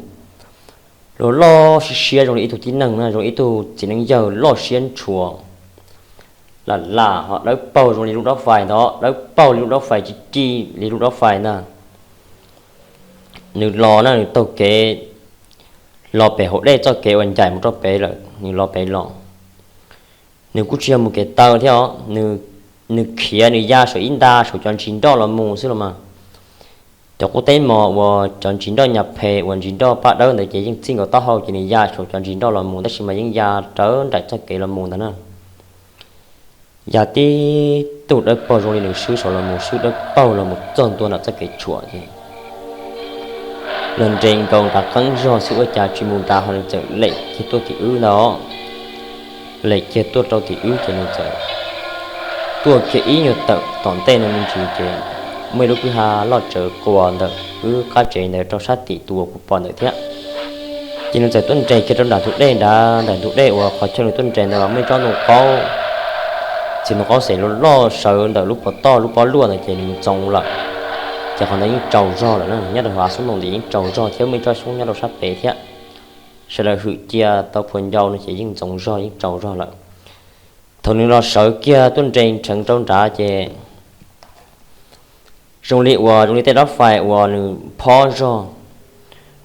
loj loj siab siab zoo li ib tug tib neeg na, zoo li ib tug txiv neej yawg loj siab ntshua, lam lam ho dawb paug zoo li lub dab fais ntag, dawb paug li lub dab fais, ci ci li lub dab fais ntag. Nws los na, nws taug kev los pem hauv dej txoj kev uas ncaim mus rau pem lawm, nws los pem los. Nws kuj tsis yog mus kev taw thiab os, nws khiav nws ya saum ib nta saum cov ntsis nroj los mus xwb los mas. Cov qub teb mos uas cov ntsis nroj nyas phem uas ntsis nroj paj dawb ntawd ces yeej txij nkaus taub hau ces nws ya saum cov ntsis nroj los mus, tab sis mas yeej ya rawv nraim txoj kev los mus ntag na. Ya tib tug dawb paug zoo li nws swb saud los mus, swb dawb paug los mus txog ntua nram txoj kev tshuam ces los nres nkaus nram qeeb zog xwb ua cas tsis mus nrad ho nws txawm lem kiag tuaj tim wb ntag. Lem kiag tuaj rau tim wb ces nws txawm tuaj kiag ib nyuag tawm tom ntej no me ntsis ces muaj ib lub kwj ha loj tsawv quas ntawm wb qab tsev ntawd rau sab tim tus uas kuv pom ntawd thiab. Ces nws txawm tuaj nres kiag rau nram ntug dej nrad, nram ntug dej uas qhov chaw nws tuaj nres ntawd mas muaj ib tsob ntoo qaub, txiv ntoo qaub xeem loj loj sawv ntawm lub pov toj lub pob luaj ntawd ces nws ntxoov lawm. Ces qhov ntawd yeej tsaus zog lawm na, nyob rau hauv av xoob ntoo ntawd yeej tsaus zog thiab muaj ib tsob xyoob nyob rau sab pem thiab, sawv daws hwm cia tau phua ncau no ces yeej ntxoov zog yeej tsaus zog lawm. Thaum nws los sawv kiag tuaj nres nrheev rau nrad ces zoo li uas zoo li tej dab fais uas nws phob zog,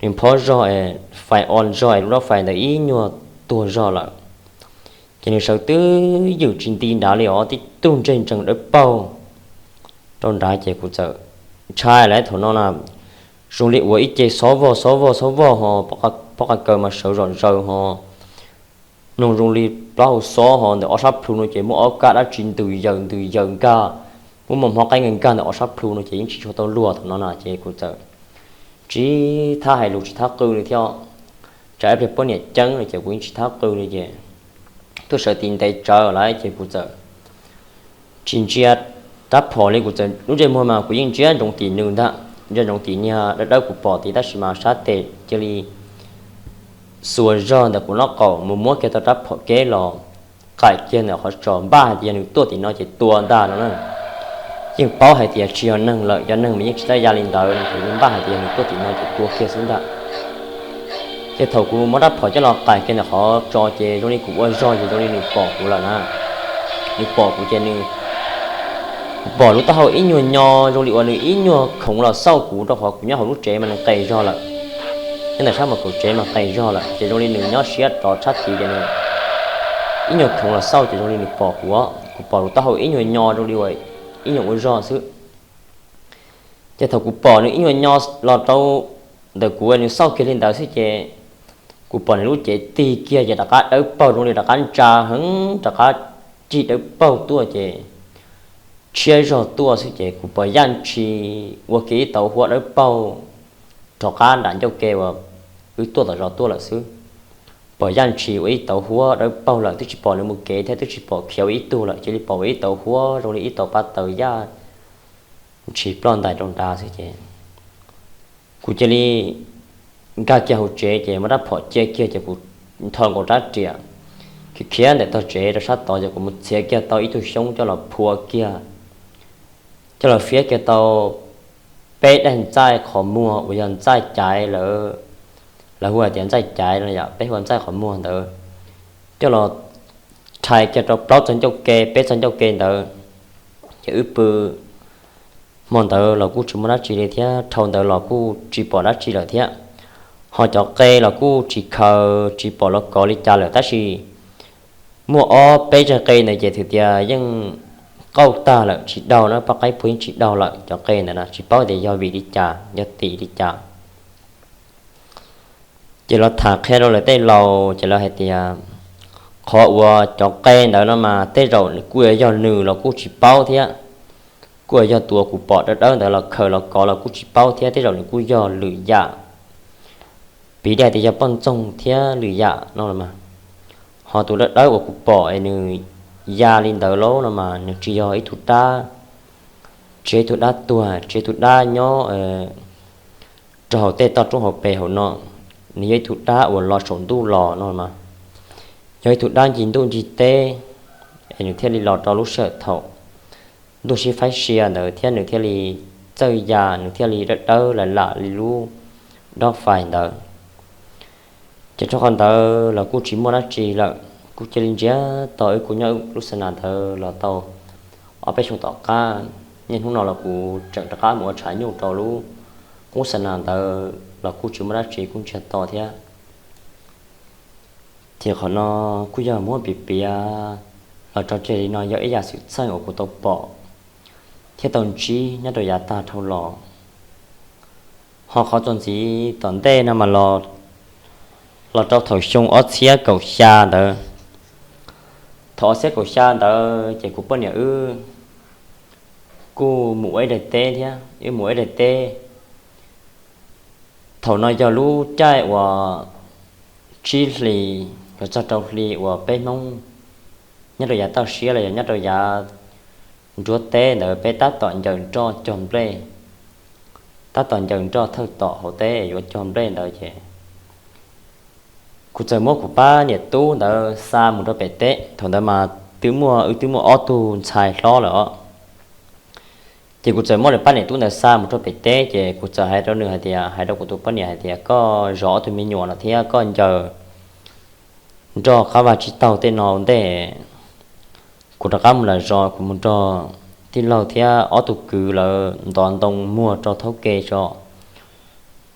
nws phob zog es fais o zog es lub dab fais ntawd ib nyuag tuag zog lawm. Ces nws sawv twb ywm tsis nti nrad li os, tib tug ntseg ntsees dawb paug rau nrad ces kuv txawm ntshai lawm thaum no na. Zoo li uas ib ce xob vog xob vog xob vog ho pob qa kaws mas sawv zom zaws ho mloog zoo li plaub hau xob ho ntawm ob sab plhu no ces muaj ob kab dab tsi ntws yaws ntws yaws nkag, muaj mos hmob qaib nkag nkag ntawm ob sab plhu no ces yeej tsis tshua tau luag thaum no na. Ces kuv txawm tsis thab hais lus tsis thab qw li thiab, tsam ib pliag poj niam ceeb no ces kuv yeej tsis thab qw li ces tuaj sawv tis ntev tsawv lawm ces kuv txawm tsis ntsia rab phom li, kuv txawm lub ntsej muag mas kuv yeej ntsia ntsoov tim nws ntag, ntsia ntsoov tim niag dawb dawb kuv pom tid tab sis mas sab tes cia li xuas zog ntawm kuv nraub qaum mus muab kiag tau rab phom keb los qaim kiag ntawm qhov tsos, npaj hais tias yog nws tuaj tim no ces tua ntag no na. Yeej paub hais tias tsis yog neeg lawm, yog neeg mas yeej tsis txawj ya li ntawd no, ces yeej npaj hais tias yog nws tuaj tim no ces tua kiag xwb ntag. Ces thaum kuv muab rab phom coj los qaim kiag ntawm qhov tsos ces zoo li kuv ua zog ces zoo li nws pom kuv lawm na. Nws pom kuv ces nws pom lub taub hau ib nyuag nyo zoo li uas nws ib nyuag khoov los xauj kuv rau qhov kuv nyob hauv lub tsev mas nws qes zog lawm. Nyob ntawm sab mas kaum tsev mas qes zog lawm ces zoo li nws nyob siab rov tshab tid ces nws ib nyuag khoov los xauj ces zoo li nws pom kuv, kuv pom lub taub hau ib nyuag nyo zoo li uas ib nyuag ua zog xwb. Ces thaum kuv pom nws ib nyuag nyo los rau ntawm kuv nws xauj kiag li ntawd xwb ces kuv pom nws lub cev tig kiag ces rov qab dawb paug zoo li rov qab ntsa heev rov qab cig dawb paug tuaj ces tshiab zog tuaj xwb ces kuv pom yaj ntshis ua kiag ib tauv huab dawb paug rov qab nram ncauj ke uas wb tuaj tom zos tuaj lawm xwb. pom yaj ntshis ua ib tauv huab dawb paug lawm, twb tsis pom nws mus kev thiab twb tsis pom khiav ua ib tug lawm, cia li pom ua ib tauv huab zoo li ib tauv paj taws yaj ntshis ploj ntais rau nrad xwb ces kuv cia li nkag kiag hauv tsev ces muab rab phom cia kiag ces kuv nthos nkaus rab riam khiav khiav ntawm tog tsev rau sab tod ces kuv mus txiav kiag tau ib tug xyoob coj los phua kiag, coj los fiab kiag tau peb daim ntxaij qhov muag uas yog ntxaij caiv lawm, lawv hu hais tias ntxaij caiv no yom, peb hu ua ntxaij qhov muag ntawd, coj los rhais kiag rau plaub txog ncauj ke, peb txog ncauj ke ntawd. Ces wb pw hmo ntawd los kuj tsis muaj dab tsi li thiab, dhau ntawd los kuj tsis pom dab tsi lawm thiab. Ho cov qe los kuj tsis khaws tsis pom los kov li cas lawm, tab sis muaj ob peb tsag qe ntawd ces twb tias yeej qauj tag lawm, tsis daug na, poj qaib pua yeej tsis daug lawm. Cov qe ntawd na tsis paub tias yog vim li cas, yog tim li cas. Ces los tham qhia rau lawv tej laus ces lawv hais tias qhov uas cov qe ntawd no mas tej zaum kuj yog nws los kuj tsis paub thiab, kuj yog tus uas kuv pom dawb dawb ntawd los khaws los kov los kuj tsis paub thiab, tej zaum nws kuj yog lwm yam, piv li hais tias yog poj ntxoog thiab lwm yam no los mas. Ho tus dawb dawb uas kuv pom es nws ya li ntawd lauj no mas nws tsis yog ib tug dab, tsis yog ib tug dab tuag, tsis yog ib tug dab nyob rau hauv tej toj roob hauv pes hauv no, nws yog ib tug dab uas los saum ntuj los no mas, yog ib tug dab ncig ntuj ncig teb, es nws thiaj li los rau lub sij hawm thaum ntuj sib faib sia ntawd thiab nws thiaj li txawj ya, nws thiaj li dawb dawb lam lam li lub dob fais ntawd. Ces rau qhov ntawd los kuj tsis muaj dab tsi lawm, kuj cia li ntsiag to wb kuj nyob lub xa nas ntawd los tau ob peb xyoos tom qab. Niaj hnub no los kuv tseem rov qab mus ua tshav nyuj rau lub qub xa nas ntawd los kuj tsis muaj dab tsi, kuj ntsiag to thiab. Ces qhov no kuj yog muab piav piav los tso tseg li no, yog ib yam xwm txheej uas kuv tau pom thiab tau ntsib nyob rau yav tag dhau los. Ho qhov txuas ntxiv tom ntej no mas los, los rau thaum xyoo ob txhiab kaum xya ntawd. Thaum ob txhiab kaum xya ntawd ces kuv poj niam wb kuj mus ua ib daim teb thiab, wb mus ua ib daim teb. Thaum no yog lub caij uas tsib hlis los txog rau hli uas peb Hmoob nyob rau yav toj siab los yog nyob rau yav nruab teb ntawd peb tab tom ncaws nroj cog nplej, tab tom ncaws nroj thawj tom hauv teb yuav cog nplej ntawd ces kuv txawm muab kuv pab niam tub ntawd xa mus rau pem teb. Thaum ntawd mas twb muaj, wb twb muaj ob tug ntxhais hlob lawm os. Ces kuv txawm muab lawv pab niam tub ntawd xa mus rau pem teb ces kuv txawm hais rau nws hais tias, hais rau kuv tus poj niam hais tias, koj zov ob tug me nyuam no thiab koj ncaws nroj qab vaj tsib taug tej no ntej, kuv rov qab mus lawm zos kuv mus nrog tij laug thiab ob tug kwv lawv ntov ntoo muag rau thaub ke tso.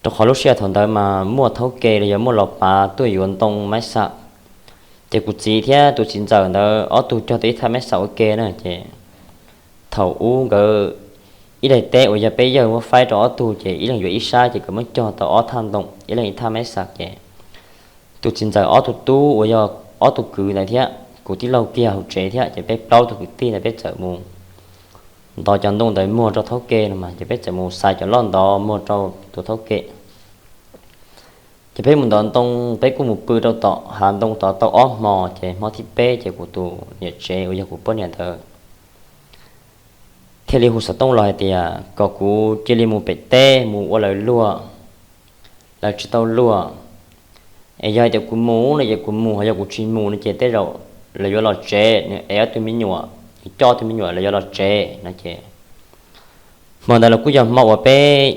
Rau qhov lub sij hawm thaum ntawd mas muaj thaub ke los yog muaj los pav tuaj yuav ntoo maib xas. Ces kuv txiv thiab tus txiv ntxawm ntawd ob tug cog tau ib thaj maib xas ua ke na ces thaum ub nkawd ib daim teb uas yog peb yawg muab faib rau ob tug ces ib leeg yuav ib sab ces nkawd muab cog tau ob thaj ntoo ib leeg ib thaj maib xas ces tus txiv ntxawm ob tug tub uas yog ob tug kwv ntawd thiab kuv tij laug kiag hauv tsev thiab ces peb plaub tug kwv tij ntawd peb txawm mus ntov cov ntoo ntawd muag rau thaub ke no mas ces peb txawm mus xa cov loj ntov muag rau tus thaub ke. Ces peb mus ntov ntoo, peb kuj mus pw rau tom hav ntoo tod tau ob hmo ces hmo thib peb ces kuv tus niam tsev uas yog kuv poj niam ntawd thiaj li hu xov tooj los hais tias kom kuv cia li mus pem teb mus ua lawv luag, lawv tsis tau luag. Es yog hais tias kuv mus no ces kuv mus, ho yog kuv tsis mus no ces tej zaum lawv yuav los tsev, nws ev ob tug me nyuam, nws coj ob tug me nyuam lawv yuav los tsev no ces hmo ntawd los kuj yog hmo uas peb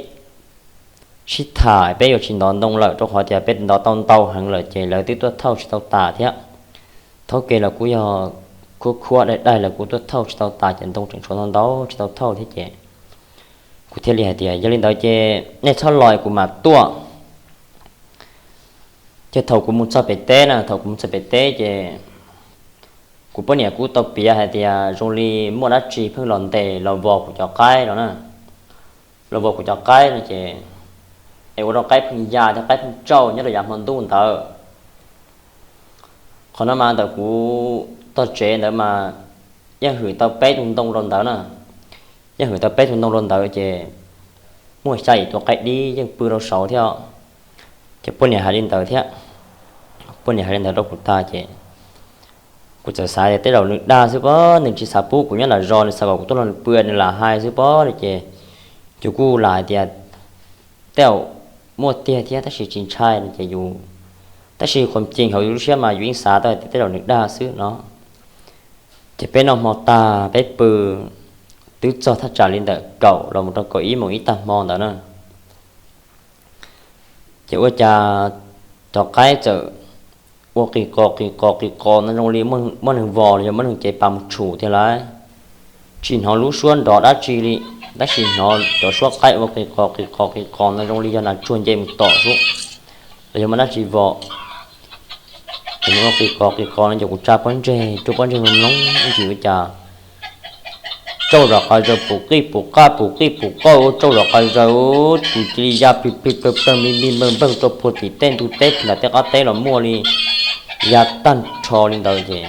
sib tham peb yuav tsis ntov ntoo lawm rau qhov tias peb ntov tau ntau heev lawm ces lawv twb tuaj thauj tsis tau tas thiab. Thaub ke los kuj yog khuab khuab daig daig los kuj tuaj thauj tsis tau tas ces ntoo tseem tshuav ntau ntau tsis tau thauj thiab ces kuv thiaj li hais tias yog li ntawd ces nej txhob los kuv mam tuaj. Ces thaum kuv mus txog pem teb na, thaum kuv mus txog pem teb ces kuv poj niam kuj tau piav hais tias zoo li muaj dab tsi pheej los ntes los vos kuv cov qaib no na, los vos kuv cov qaib no ces es ua rau qaib pheej ya thiab qaib pheej tsauj nyob rau yav hmo ntuj ntawd. Qhov no mas ntawm kuv tog tsev ntawd mas yeej hwm tau peb tug ntoo rau ntawd na, yeej hwm tau peb tug ntoo rau ntawd ces muaj xya yim tus qaib dib yeej pw rau saud thiab. Ces poj niam hais li ntawd thiab. Poj niam hais li ntawd rau kuv tag ces kuv txawm xav tias tej zaum nws dag xwb pob, nws tsis xav pub kuv nyob nram zos, nws xav kom kuv tuaj nrog nws pw nws lam hais xwb pob li ces kuv kuj lam hais tias tej zaum muaj tiag thiab tab sis tsis ntshai no ces yus, tab sis qhov tseeb hauv yus lub siab mas yus yeej xav tau tias tej zaum nws dag xwb no. Ces peb noj hmo tag peb pw, twb txog thaj tsam li ntawm kaum los mus rau kaum ib moos ib tag hmo ntawd na. Ces ua cas cov qaib txawm ua qis qos qis qos qis qos no zoo li muaj neeg vos los yog muaj neeg cev pas mus tshum thiab lawm. Tsis hnov lub suab nrov dab tsi li, tab sis hnov cov suab qaib ua qis qos qis qos qis qos no zoo li yog nas tsuag nce mus tom xwb, los yog muaj dab tsi vos. Ces nws ua qis qos qis qos no ces kuv tsa pob ntseg, rua pob ntseg mloog mloog ib ntsis ua cas tsauj zom qas zaws pum qij pum qaj pum qij pum qoj ua tsauj zom qas zaws, tus cia li ya plig plig plawg plawg mi mi npawg npawg rau puag tim tej ntug teb, nram tej qab teb los muaj li, ya tag nrho li ntawd ces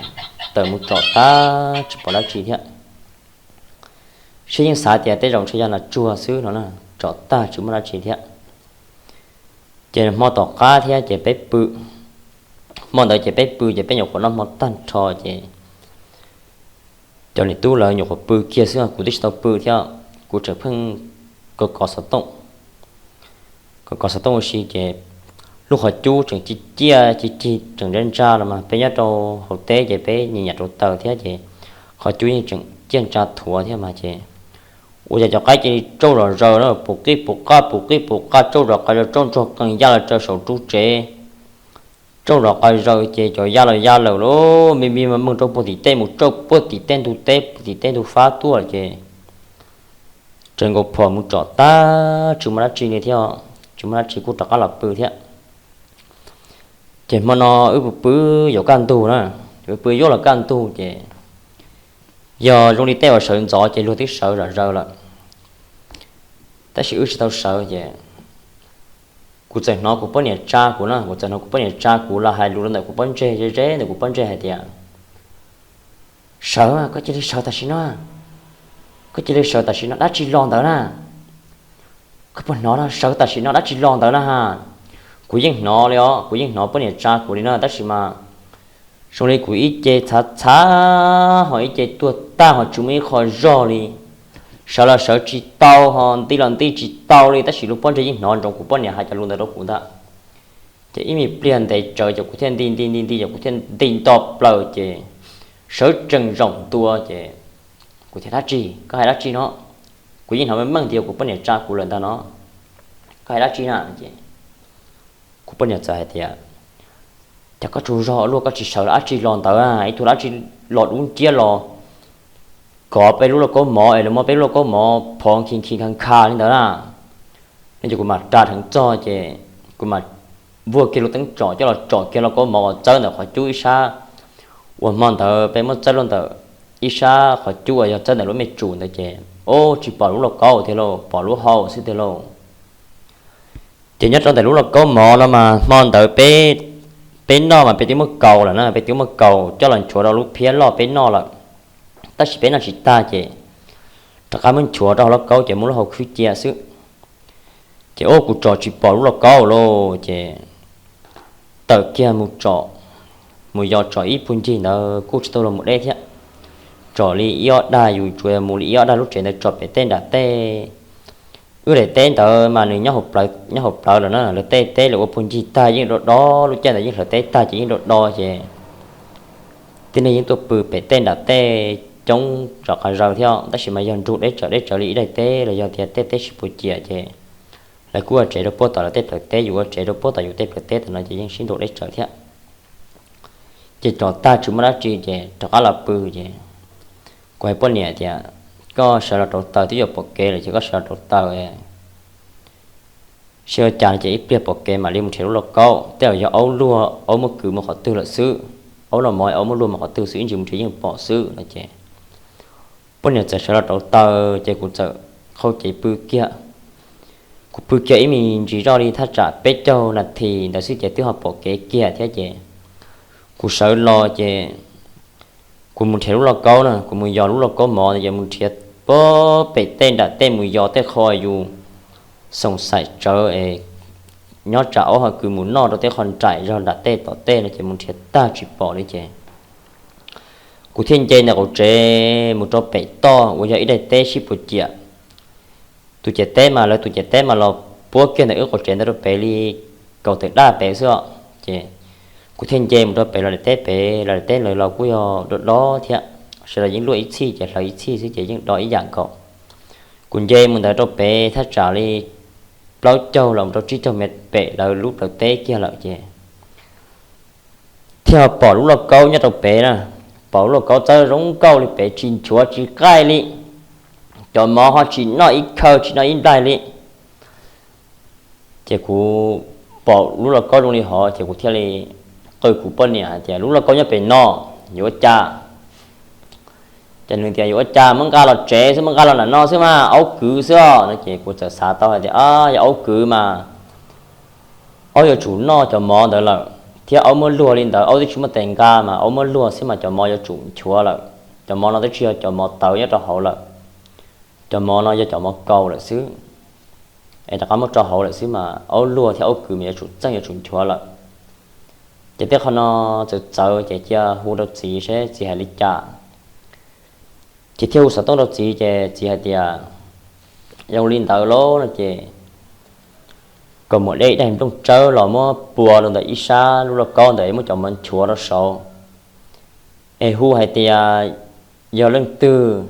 tawm mus tsom tag tsis pom dab tsi thiab. Seb yeej xav tias tej zaum ntshe yog nas tsuag xwb no na, tsom tag tsis muaj dab tsi thiab. Ces hmo tom qab thiab ces peb pw, hmo ntawd ces peb pw ces peb nyuam qhuav noj hmo tag nrho ces cov niam tub lawv nyuam qhuav pw kiag xwb, kuv twb tsis tau pw thiab, kuv tseem pheej kov kov xov tooj. Kov kov xov tooj ua si ces lub qhov cub tseem ci ciaj ci cig tseem ntsa ntsa los mas peb nyob rau hauv teb ces peb nyiam nyiam rau taws thiab ces qhov cub yeej tseem ciaj ntsa thuav thiab mas ces ua cas cov qaib cia li tsauj zom zaws na, pum qij pum qaj pum qij pum qaj tsauj zom qas zaws tsauj ntsuag qees ya los tsaws saum ru tsev. Tsauj zom qas zaws ces cov ya los ya lawm lauj, me me meej rau puag tim tej mus tsauj puag tim tej ntug teb puag tim tej ntug fab tuaj ces tseem nkaus phom mus tsom tag tsis muaj dab tsi li thiab, tsis muaj dab tsi kuj rov qab los pw thiab. Ces hmo no wb pw pw yuav kaj ntug na, wb pw yuav los kaj ntug ces yog zoo li tej uas sawv ntxov ces luag twb sawv zom zaws lawm, tab sis wb tsis tau sawv ces kuv txawm hnov kuv poj niam tsa kuv na, kuv txawm hnov kuv poj niam tsa kuv los hais lus rau ntawm kuv pob ntseg ze ze ntawm kuv pob ntseg hais tias, sawv, koj cia li sawv tam sim no, koj cia li sawv tam sim no dab tsi los ntawd na, koj puas hnov no, sawv tam sim no dab tsi los ntawd na ha. Kuv yeej hnov li os, kuv yeej hnov poj niam tsa kuv li no tab sis mas zoo li kuv ib ce txhav txhav ho ib ce tuag tag ho tsis muaj ib qho zog li, sawv los sawv tsis tau ho nti los nti tsis tau li tab sis lub pob ntseg yeej hnov ntsoov kuv poj niam hais cov lus ntawd rau kuv ntag. Ces ib me pliag ntev tsawv ces kuv thiaj nti nti nti nti ces kuv thiaj nti nto plaws ces sawv tsees zaum ntua ces kuv thiaj, dab tsi, koj hais dab tsi no? Kuv yeej hnov meej meej tias kuv poj niam tsa kuv lawm ntag no, koj hais dab tsi na? Kuv poj niam txawm hais tias, cas koj tsaug zog luaj, koj tsis sawv los dab tsi los ntawd, ib tug dab tsi los dub nciab los kov peb lub lauj kaub mov es los muab peb lub lauj kaub mov phov nkhi nkhi nkha nkha li ntawd na. No ces kuv mam ras dheev txog ces kuv mam vuag kiag lub teeb tsom coj los tsom kiag lauj kaub mov uas txawb ntawm qhov cub ib sab, uas hmo ntawd peb muab txawb lub ntawm ib sab qhov cub uas yog txawb ntawm lub me tsum ntawd ces, o, tsis pom lub lauj kaub tiag lauj, pom lub hau xwb tiag lauj. Ces nyob rau ntawm lub lauj kaub mov no mas hmo ntawd peb, peb noj mas peb twb muab kaus lawm na, peb twb muab kaus coj los nchuav rau lub phiab loj peb noj lawm, tab sis peb noj tsis tag ces rov qab muab nchuav rau hauv lauj kaub ces muab lub hau khwb cia xwb. Ces o, kuv tsom tsis pom lub lauj kaub lauj ces tawm kiag mus tsom, mus yos tsom ib puag ncig ntawd kuj tsis tau los mus deb thiab, tsom li ib ob dag, yus tsuas mus li ib ob dag lub tsev ntawd tsom pem tej nram tej. Wb daim teb ntawd mas nws nyob hauv plawv lawm na, lawv tej teb lawv ua puag ncig tag yeej do do, lub caij ntawd yeej hlawv teb tag ces yeej do do ces tib neeg yeej tuaj pw pem tej nram tej coob zom qas zaws thiab, tab sis mas yog nrug deb tsawv deb tsawv li ib daim teb los yog tias tej teb tsis puas ciam ces lawv kuj ua tsev rau puag tom lawv tej plawv teb, yus ua tsev rau puag tom yus tej plawv teb tam no ces yeej sib nrug deb tsawv thiab. Ces tsom tag tsis muaj dab tsi ces rov qab los pw ces kuv hais poj niam tias, koj sawv los rauv taws, twb yuav pom kev lawm ces koj sawv los rauv taws, seb ua cas no ces ib pliag pom kev mam li mus nrhiav lub lauj kaub, tej zaum yog aub luag, aub muab kwv mus qhov twg lawm xwb, aub los mov aub muab luag mus qhov twg xwb, ib ntsis mus nrhiav yeej pom xwb no ces poj niam txawm sawv los rauv taws ces kuv txawm qhau cev pw kiag. Kuv pw kiag ib me ntsis zoj li thaj tsam peb caug nas this ntawd xwb ces twb ho pom kev kiag thiab ces kuv sawv los ces kuv mus nrhiav lub lauj kaub na, kuv mus yos lub lauj kaub mov ntawd ces mus nrhiav puag pem tej nram tej mus yos tej qho yus xoom xaim tsawv es nyob tsam aub ho kwv mus noj rau tej qhov nraim zog nram tej tom tej no ces mus nrhiav tag tsis pom li ces kuv thiaj nce ntawm qaum tsev mus rau pem toj uas yog ib daim teb sib puas ciam. Tus ciam teb mas lawv tus ciam teb mas los puab kiag ntawm wb qaum tsev ntawd rau pem li kaum tawm daj pem xwb os. Ces kuv thiaj nce mus rau pem los daim teb pem, los daim teb lawv los kuj yog do do thiab, sawv daws yeej luaj ib txhij ces hlawv ib txhij xwb ces yeej do ib yam nkaus. Kuv nce mus ntawd rau pem thaj tsam li plaub caug los rau tsib caug mev pem lawv lub plawv teb kiag lawm ces thiaj pom lub lauj kaub nyob rau pem na. Pom lub lauj kaub txawb zoo nkauj li pem tsis nchuav tsis qaij li, cov mov ho tsis noj ib khaw tsis noj ib nplaig li. Ces kuv pom lub lauj kaub zoo li hov ces kuv thiaj li qw kuv poj niam hais tias, Lub lauj kaub nyob pem no, yuav ua cas? Ces nws tias, Yuav ua cas, muab nqa los tsev xwb, muab nqa los nram no xwb mas, aub kwv xwb os. No ces kuv txawm xav tau hais tias, Yog aub kwv mas aub yuav tsum noj cov mov ntawd lawm, thiab aub muab luag li ntawd, aub twb tsis muaj tes nqa mas aub muab luag xwb mas cov mov yuav tsum nchuav lawm. Cov mov no twb tsis yog cov mov tawv nyob rau hauv lawm, cov mov no yog cov mov kaus lawm xwb, es rov qab muab rau hauv lawm xwb mas aub luag thiab aub kwv mas yuav tsum txeej yuav tsum nchuav lawm. Ces tej qhov no txawv txawv ces cia hu rau txiv seb txiv hais li cas. Ces thiaj hu xov tooj rau txiv ces txiv hais tias, Yog li ntawd lauj no ces kom mus de ib daim nplooj tsawb los muab pua rau ntawm ib sab lub lauj kaub ntawd es muab cov mov nchuav rau saud, es hu hais tias yog leej twg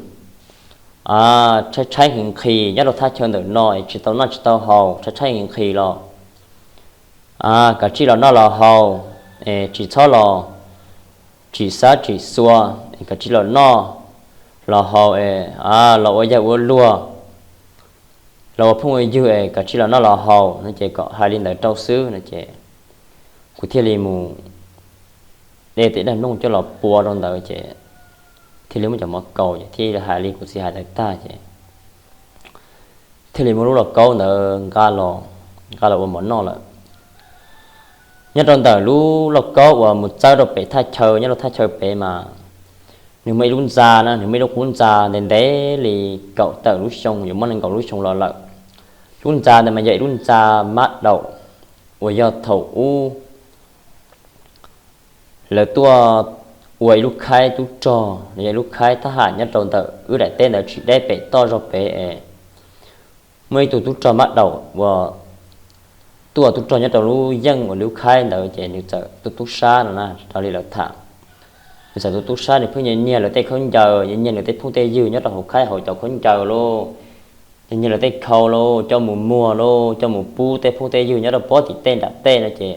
tshaib tshaib nqhis nqhis nyob rau thaj chaw ntawm no es tsis tau noj tsis tau haus, tshaib tshaib nqhis nqhis los kav tsij los noj los haus, es tsis txhob los tsim xab tsim xua, es kav tsij los noj los haus, los ua yawg ua luag, los ua phooj ua ywg es kav tsij los noj los haus no ces kom hais li ntawd rau xwb no ces kuv thiaj li mus de tej daim nplooj coj los pua rau ntawd ces thiaj li muab cov mov kaus ces thiaj li hais li kuv txiv hais ntawd tag ces thiaj li muab lub lauj kaub ntawd nqa los, nqa los ua mov noj lawm. Nyob rau ntawm lub lauj kaub uas mus txawb rau pem thaj chaw, nyob rau thaj chaw pem mas nws muaj ib lub ntxa na, nws muaj ib lub qub ntxa ntev ntev li kaum tawm lub xyoo, yuav muaj nees nkaum lub xyoo los lawm. Lub ntxa ntawd mas yog ib lub ntxa mab daum uas yog thaum ub lawv tuaj ua ib lub khaib tub rog los yog ib lub khaib thab ham nyob rau ntawm wb daim teb ntawd tsis deb pem toj zog pem es muaj ib tug tub rog mab daum uas tuaj tub rog nyob rau lub yeej uas lub khaib ntawd ces nws txawm tuaj tub sab no na, raws li lawv tham. Nws txawm tuaj tub sab, nws pheej nyiag nyiag lawv tej khaub ncaws, nyiag nyiag lawv tej phooj tej ywg nyob rau hauv khaib hauv cov khaub ncaws lauj, nyiag nyiag lawv tej khau lauj, coj mus muag lauj, coj mus pub tej phooj tej ywg nyob rau pob tim tej nram tej no ces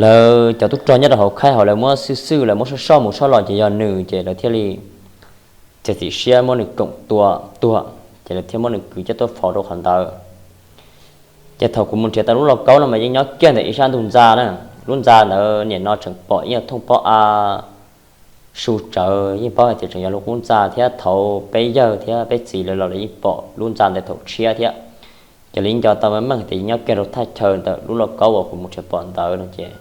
lawv cov tub rog nyob rau hauv khaib hauv lawv muab xwj xwj, lawv muab soj soj mus soj los ces yog nws ces lawv thiaj li txiav txim siab muab nws koom tua tuag ces lawv thiaj muab nws kwv coj tuaj faus rau qhov ntawd. Ces thaum kuv mus nrhiav tau lub lauj kaub no mas yeej nyob kiag ntawm ib sab ntug ntxa na. Lub ntxa ntawd nim no tseem pom ib yam thooj pob av su tsawv, yeej paub hais tias tseem yog lub qub ntxa thiab thaum peb yawg thiab peb txiv lawv los lawv yeej pom lub ntxa ntawd thaum tshiab thiab. Ces lawv yeej nco tau meej meej tias yeej nyob kiag rau thaj chaw ntawm lub lauj kaub uas kuv mus nrhiav pom ntawd no ces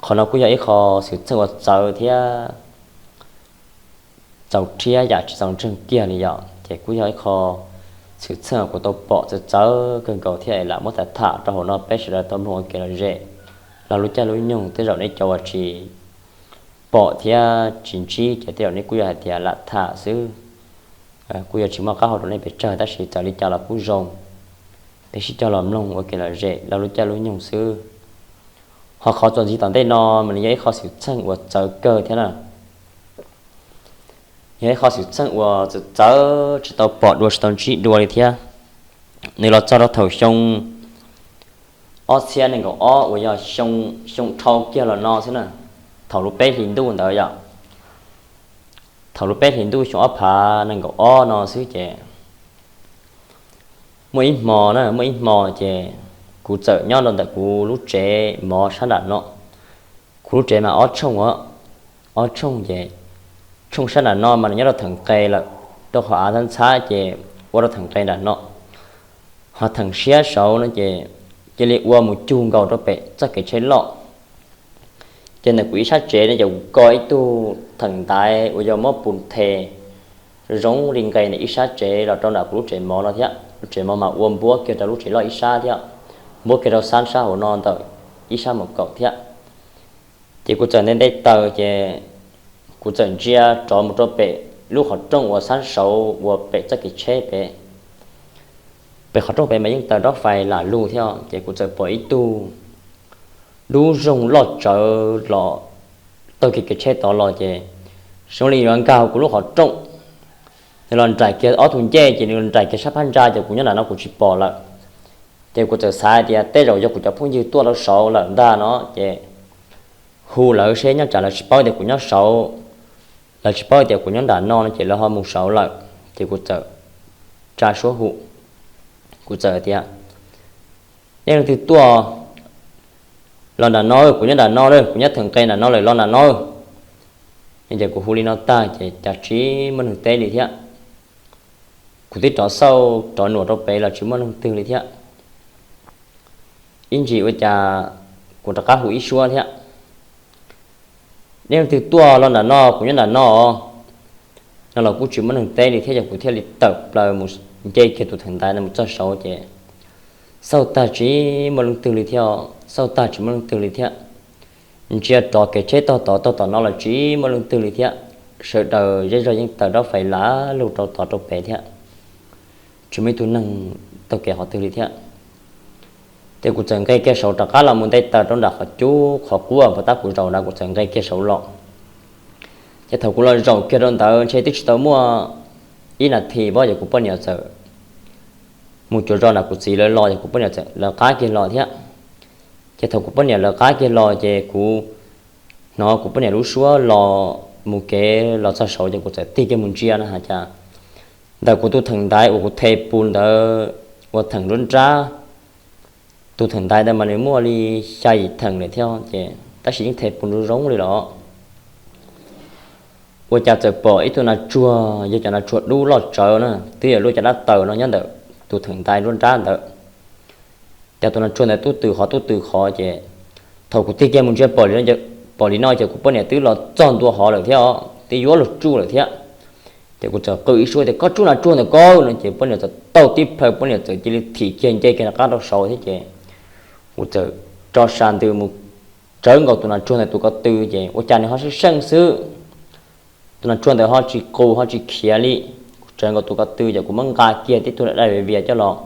qhov no kuj yog ib qho xwm txheej uas txawv thiab txaus rhiab yam tsis txaus ntseeg kiag li yom. Ces kuj yog ib qho xwm txheej uas kuv tau pom txawv txawv kawg nkaus thiab es lam muab tham tham rau hauv no peb sawv daws tau mloog ua kev lom zem. Los lub caij lub nyoog tej zaum nej cov uas tsis pom thiab tsis ntsib ces tej zaum nej kuj yog hais tias lam tham xwb, kuj yuav tsis muaj qab hau rau nej pes tsawg, tab sis txawm li cas los kuj zoo, peb sib cog los mloog ua kev lom zem los lub caij lub nyoog xwb. Ho qhov txuas ntxiv tom ntej no mas nws yog ib qho xwm txheej uas txawv kawg thiab na. Yog ib qho xwm txheej uas txawv txawv tsis tau pom dua tsis tau ntsib dua li thiab. Nws los txog rau thaum xyoo ob txhiab nees nkaum ob uas yog xyoo dhau kiag los no xwb na, thaum lub peb hlis ntuj ntawd yom. Thaum lub peb hlis ntuj xyoo ob phav nees nkaum ob no xwb ces muaj ib hmo na, muaj ib hmo ces kuv txawm nyob rau ntawm kuv lub tsev mov sab nram no. Kuv lub tsev mas ob tshooj, ob tshooj ces tshooj sab nram no mas nws nyob rau theem qe lawm, rau qhov av ntxhab ntxhab ces ua rau theem qe nram no. Ho theem siab saud no ces cia li ua mus cug nkaus rau pem txoj kev tsheb loj. Ces ntawm kuv ib sab tsev no ces kuv ko ib tug theem ntaiv uas yog muab pus the zoo li nqes ntawm ib sab tsev los rau nram kuv lub tsev mov no thiab. tsev mov mas ua npuab kiag rau lub tsev loj ib sab thiab, npuab kiag rau sab sab hauv no ntawm ib sab mus kaum thiab. Ces kuv txawm nte nte taws ces kuv txawm ntsia rov mus rau pem lub qhov rooj uas sab saud uas pem txoj kev tsheb pem. Pem qhov rooj pem mas yeej taws nrob fais lam lug thiab, ces kuv txawm pom ib tug dub zoog loj tsawv los taug kiag kev tsheb tod los ces zoo li yuav nkag hauv kuv lub qhov rooj. Nws los nraim kiag ob tug ncej ces nws los nraim kiag sab phab ntsa ces kuv nyob nram no kuv tsis pom lawm. Ces kuv txawm xav hais tias tej zaum yog kuv cov phooj ywg tuaj rau saud lawm ntag no ces hu lawv seb nyob tsam lawv tsis paub tias kuv nyob saud, lawv tsis paub tias kuv nyob nram no no ces lawv ho mus saud lawm. Ces kuv txawm tsa suab hu, kuv txawm tias, nej leej twg tuaj los nram no, kuv nyob nram no, kuv nyob theem nqe nram no lawm los nram no. Ces kuv hu li no tag ces cas tsis muaj neeg teb li thiab. Kuv twb rov xauj rov nuam rau pem los tsis muaj neeg twg li thiab. Ib ntsis ua cas kuv rov qab hu ib suab thiab, nej leej twg tuaj los nram no, kuv nyob nram no. No los kuj tsis muaj neeg teb li thiab ces kuv thiaj li tawm plaws mus nce kiag tus theem ntaiv ntawd mus txog saud ces xauj tag tsis muaj leej twg li thiab, xauj tag tsis muaj leej twg li thiab. Ntsia rov kev tsheb tog tod tog tom no los tsis muaj leej twg li thiab. Sawv daws zej zog yeej taws nrob fais lam lug rau tod rau pem thiab, tsis muaj ib tug neeg taug kev qhov twg li thiab. Ces kuv txawm nqe kiag saud rov qab los mus nte taws rau nram qhov cub qhov qub uas pov tab kuv zaum ntawd, kuv txawm nqe kiag saud los. Ces thaum kuv los zaum kiag rau ntawd ntshe twb tsis tau muaj ib nas this pob ces kuv poj niam txawm mus cuav zos nram kuv txiv lawv los ces kuv poj niam txawm lawv qab kiag los thiab. Ces thaum kuv poj niam lawv qab kiag los ces kuv hnov kuv poj niam lub suab los mus kev los txog saud ces kuv txawm tig kiag mus ntsia na has cas ntawm kuv tus theem ntaiv uas kuv the pus ntawd ua theem nruab nrab, tus theem ntaiv ntawd mas nws muaj li xya yim theem lawm thiab ces tab sis yeej the pus zoo zoo li los ua cas txawm pom ib tug nas tsuag, yog cov nas tsuag dub loj tsawv na, twb yog luaj cov dab taws no nyob ntawm tus theem ntaiv nruab nrab ntawd. Ces tus nas tsuag ntawd tub tw qhov tub tw qhov ces thaum kuv tig kiag mus ntsia pom li no ces kuv poj niam twb los txog ntua hov lawm thiab os, twb yuav luag tsuj lawm thiab. Ces kuv txawm qw ib suab tias koj tsuj nas tsuag ntawm koj no ces poj niam txawm tau tib plhaw, poj niam txawm cia li thim kiag nce kiag rov qab rau saud thiab ces kuv txawm tso sa ntws mus tsawv nkaus tus nas tsuag ntawd tus ko tw ces ua cas nws ho seej seej xwb. Tus nas tsuag ntawd ho tsis qus ho tsis khiav li. Kuv tsawv nkaus tus ko tw ces kuv muab nqa kiag tib tug daj daj vias vias coj los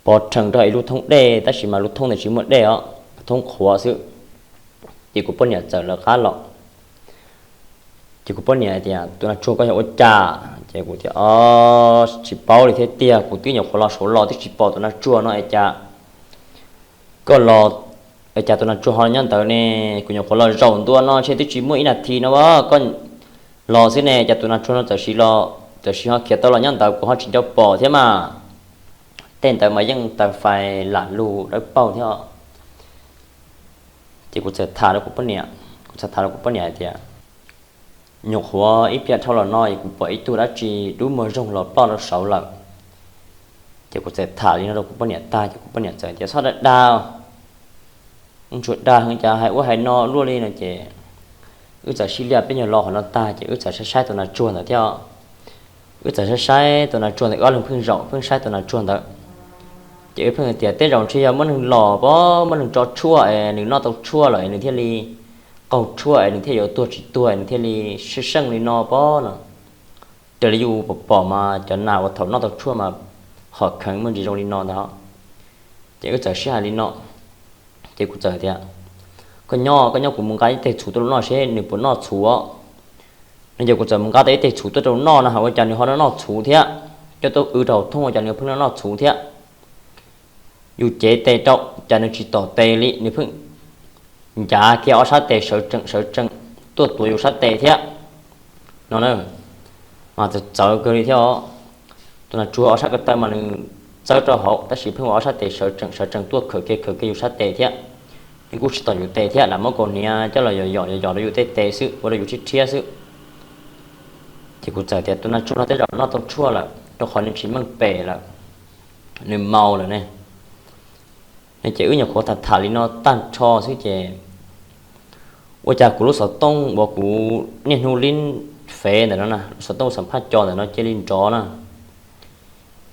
pov rhees rau ib lub thoob dej, tab sis mas lub thoob ntawd tsis muaj dej os, thoob qhuav xwb. Ces kuv poj niam txawm lawv qab los. Ces kuv poj niam tias tus nas tsuag ko yog ua cas? Ces kuv tias o, tsis paub li thiab tiag, kuv twb nyuam qhuav los saud los twb tsis pom tus nas tsuag no es cas koj los, es cas tus nas tsuag ho nyob ntawd ne? Kuv nyuam qhuav los zaum ntua no ntshe twb tsis muaj ib nas this no as koj los xwb ne, cas tus nas tsuag no txawm siv los, txawm siv ho khiav tau los nyob ntawd kuv ho tsis nco pom thiab mas. Tej ntawd mas yeej taws fais lam lug dawb paug thiab. Ces kuv txawm tham rau kuv poj niam, kuv txawm tham rau kuv poj niam hais tias nyuam qhuav ib pliag dhau los no es kuv pom ib tug dab tsi dub muag zoog los ploj rau saud lawm. Ces kuv txawm tham li no rau kuv poj niam tag ces kuv poj niam txawm tias txhob dag dag, ntsuag dag heev cas hais ua hais no luaj li no ces wb txawm sib liaj peb nyuag lo qhov no tag ces wb txawm saib saib tus nas tsuag ntawd thiab. Wb txawm saib saib tus nas tsuag ntawd, wb ob leeg pheej zaum pheej saib tus nas tsuag ntawd. Ces wb pheej tias tej zaum ntshe yog muaj neeg los pob, muaj neeg tso tshuaj es nws noj tau tshuaj lawm es nws thiaj li qaug tshuaj es nws thiaj yuav tuag tsis tuag es nws thiaj li seej seej li no pob no. Raws li yus pom pom mas cov nas uas thaum noj tau tshuaj mas hom kheev muaj ntsis zoo li no ntag. Ces wb txawm sib hais li no, ces kuv txawm tias koj nyob, koj nyob kuv mus nqa ib teg txhuv tuaj rau noj seb nws puas noj txhuv. No ces kuv txawm mus nqa tau ib teg txhuv tuaj rau noj no, ua cas nws ho noj noj txhuv thiab. Coj tuaj wb rau hauv thoob ua cas nws pheej noj noj txhuv thiab. Yus cev tes rau cas nws tsis tom tes li, nws pheej ncav kiag ob sab tes sawv tsees sawv tsees tuaj tuav yus sab tes thiab no na. Mas txawv txawv kawg li thiab os. Tus nas tsuag ob sab ko taw mas nws txawb rau hauv tab sis pheej ua ob sab tes sawv tsees sawv tsees tuaj khawm kiag khawm kiag yus sab tes thiab. Nws kuj tsis tom yus tes thiab, lam muab kaus hniav coj los yom yom yom yom rau yus tej tes xwb, ua rau yus rhiab rhiab xwb. Ces kuv txawm tias tus nas tsuag no tej zaum noj tau tshuaj lawm rau qhov nws tsis meej pem lawm, nws maus lawm ne. No ces wb nyuam qhuav tham tham li no tag nrho xwb ces ua cas kuv lub xov tooj uas kuv niaj hnub lib fev ntawm no na, lub xov tooj xam phaj co ntawm no cia li nrov na.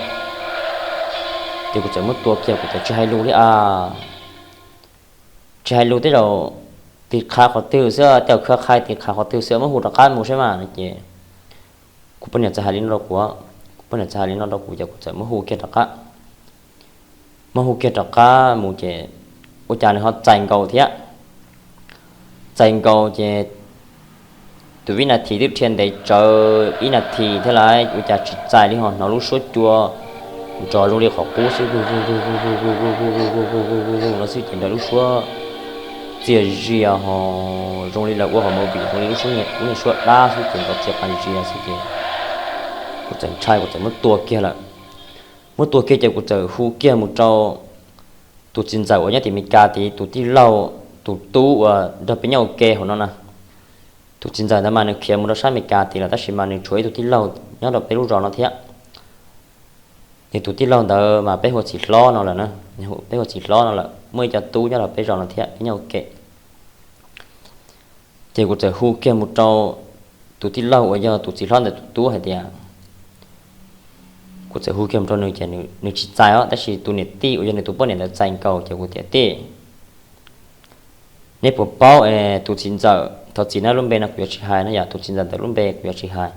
na. Ces kuv txawm muab tua kiag, kuv txawm tsis hais lus li a, tsis hais lus, tej zaum tiv qhav qhov twg xwb, tej zaum khawb qhai tiv qhav qhov twg xwb, muab hu rov qab mus saib mas no ces kuv poj niam txawm hais li no rau kuv, kuv poj niam txawm hais li no rau kuv ces kuv txawm muab hu kiag rov qab. Muab hu kiag rov qab mus ces ua cas nws ho txais nkaus thiab. Txais nkaus ces tus vib nas this twb dhia ntev tsawv ib nas this thiab lawm, ua cas tsis txais li, ho hnov lub suab cua nrov zoo li qhov qub xwb, no xwb ces nrov lub suab txias zias ho zoo li lawv ua hauv movie, zoo li lub suab, lub niag suab dab xwb ces nrov txias qas zias xwb ces kuv txawm ntshai, kuv txawm muab tua kiag lawm. Muab tua kiag ces kuv txawm hu kiag mus rau tus txiv ntxawm uas nyob tim Meskas tid, tus tij laug, tus tub uas nrog peb nyob ua ke hauv no na. Tus txiv ntxawm ntawd mas nws khiav mus rau sab Meskas tid lawm, tab sis mas nws tshuav ib tug tij laug nyob rau peb lub zos no thiab. Nws tus tij laug ntawd mas peb hu ua txiv hlob no lawm na, peb hu ua txiv hlob no lawm, muaj ib co tub nyob rau peb zos no thiab, peb nyob ua ke. Ces kuv txawm hu kiag mus rau tus tij laug uas yog tus txiv hlob ntawd tus tub hais tias, kuv txawm hu kiag mus rau nws ces nws tsis txais os, tab sis tus niam tij uas yog nws tus poj niam ntawd txais nkaus ces kuv tias, tij, neb puas paub es tus txiv ntxawm, thov txim na lub npe no kuv yuav tsis hais no, yog tus txiv ntxawm ntawd lub npe kuv yuav tsis hais.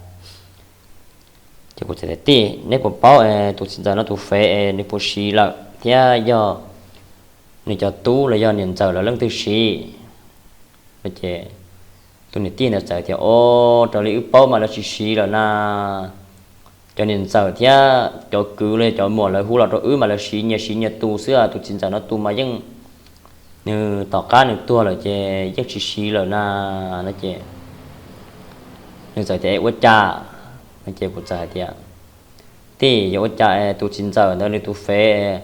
Ces kuv txawm tias, tij, neb puas paub es tus txiv ntxawm no tus fev es nws puas siv lawm thiab yog nws cov tub los yog niam ntxawm lawv leej twg siv? Ces tus niam tij ntawd txawm tias, o, raws li wb paub mas lawv tsis siv lawm na. Cov niam ntxawm thiab cov kwv los yog cov muam lawv hu los rau wb mas lawv siv nyias siv nyias tus xwb, tus txiv ntxawm no tus mas yeej, nws tom qab nws tuag lawm ces yeej tsis siv lawm na. No ces nws txawm tias, ua cas? No ces kuv txawm hais tias, tij, yog ua cas es tus txiv ntxawm ntawd nws tus fev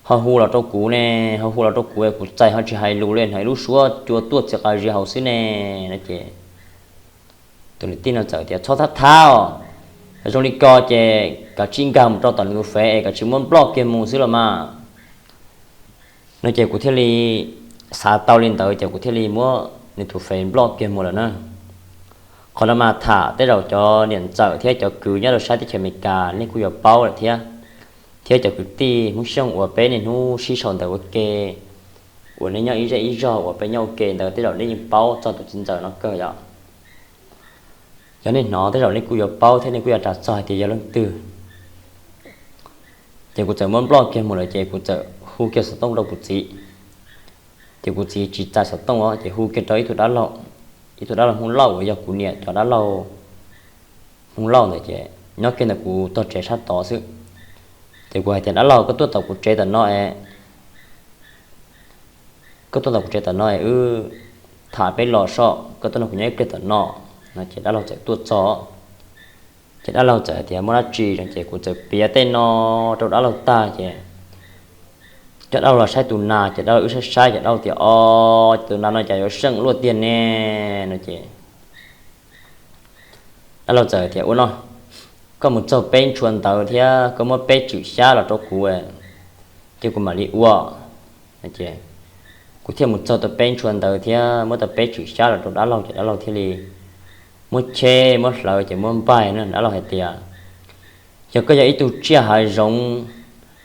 ho hu los rau kuv ne, ho hu los rau kuv es kuv txais ho tsis hais lus li, hnov ib lub suab cua tuaj txias qas zias hauv xwb ne? No ces tus niam tij no txawm tias, txhob thab thab os, zoo li ko ces kav tsij nkag mus rau tom nws tus fev es kav tsij muab nploj kiag mus xwb los mas. No ces kuv thiaj li xav tau li ntawd ces kuv thiaj li muab nws tus fev nploj kiag mus lawm na. Qhov no mas tham tej zaum cov niam ntxawm thiab cov kwv nyob rau sab teb chaws Amelikas nej kuj yuav paub lawm thiab, thiab cov kwv tij Hmoob Xyooj uas peb niaj hnub sib sau ntawv ua ke, uas nej nyob ib zej ib zog uas peb nyob ua ke ntawd tej zaum nej yeej paub txog tus txiv ntxawm no kawg yom. Yog nej hnov tej zaum nej kuj yuav paub thiab nej kuj yuav ras txog hais tias yog leej twg. Ces kuv txawm muab nploj kiag mus lawm ces kuv txawm hu kiag xov tooj rau kuv txiv. Ces kuv txiv tsis txais xov tooj os, ces hu kiag rau ib tug dab laug, ib tug dab laug Hmoob Lauj uas yog kuv niam cov dab laug Hmoob Lauj ntawd ces nyob kiag ntawm kuv tog tsev sab tod xwb. Ces kuv hais tias, dab laug, koj tuaj tom kuv tsev tom no es koj tuaj tom kuv tsev tom no es wb tham peb los soj, koj tuaj nrog kuv nyob ib pliag tom no. No ces dab laug txawm tuaj txog, ces dab laug txawm hais tias muaj dab tsi no ces kuv txawm piav tej no rau dab laug tag ces cov dab laug los saib tus nas, ces dab laug wb saib saib ces dab laug tias, o, tus nas no cas yuav seem luaj tiag ne. No ces dab laug txawm tias, ua no, koj mus txog peb ntshua ntawd thiab koj muab peb tswm xyab los rau kuv, ces kuv mam li ua. Kuv thiaj mus txog tau peb ntshua ntawd thiab muab tau peb tswm xyab los rau dab laug ces dab laug thiaj li muab cheb muab hlawv ces muab npaig na. Dab laug hais tias, yog koj yog ib tug tsiaj hav zoov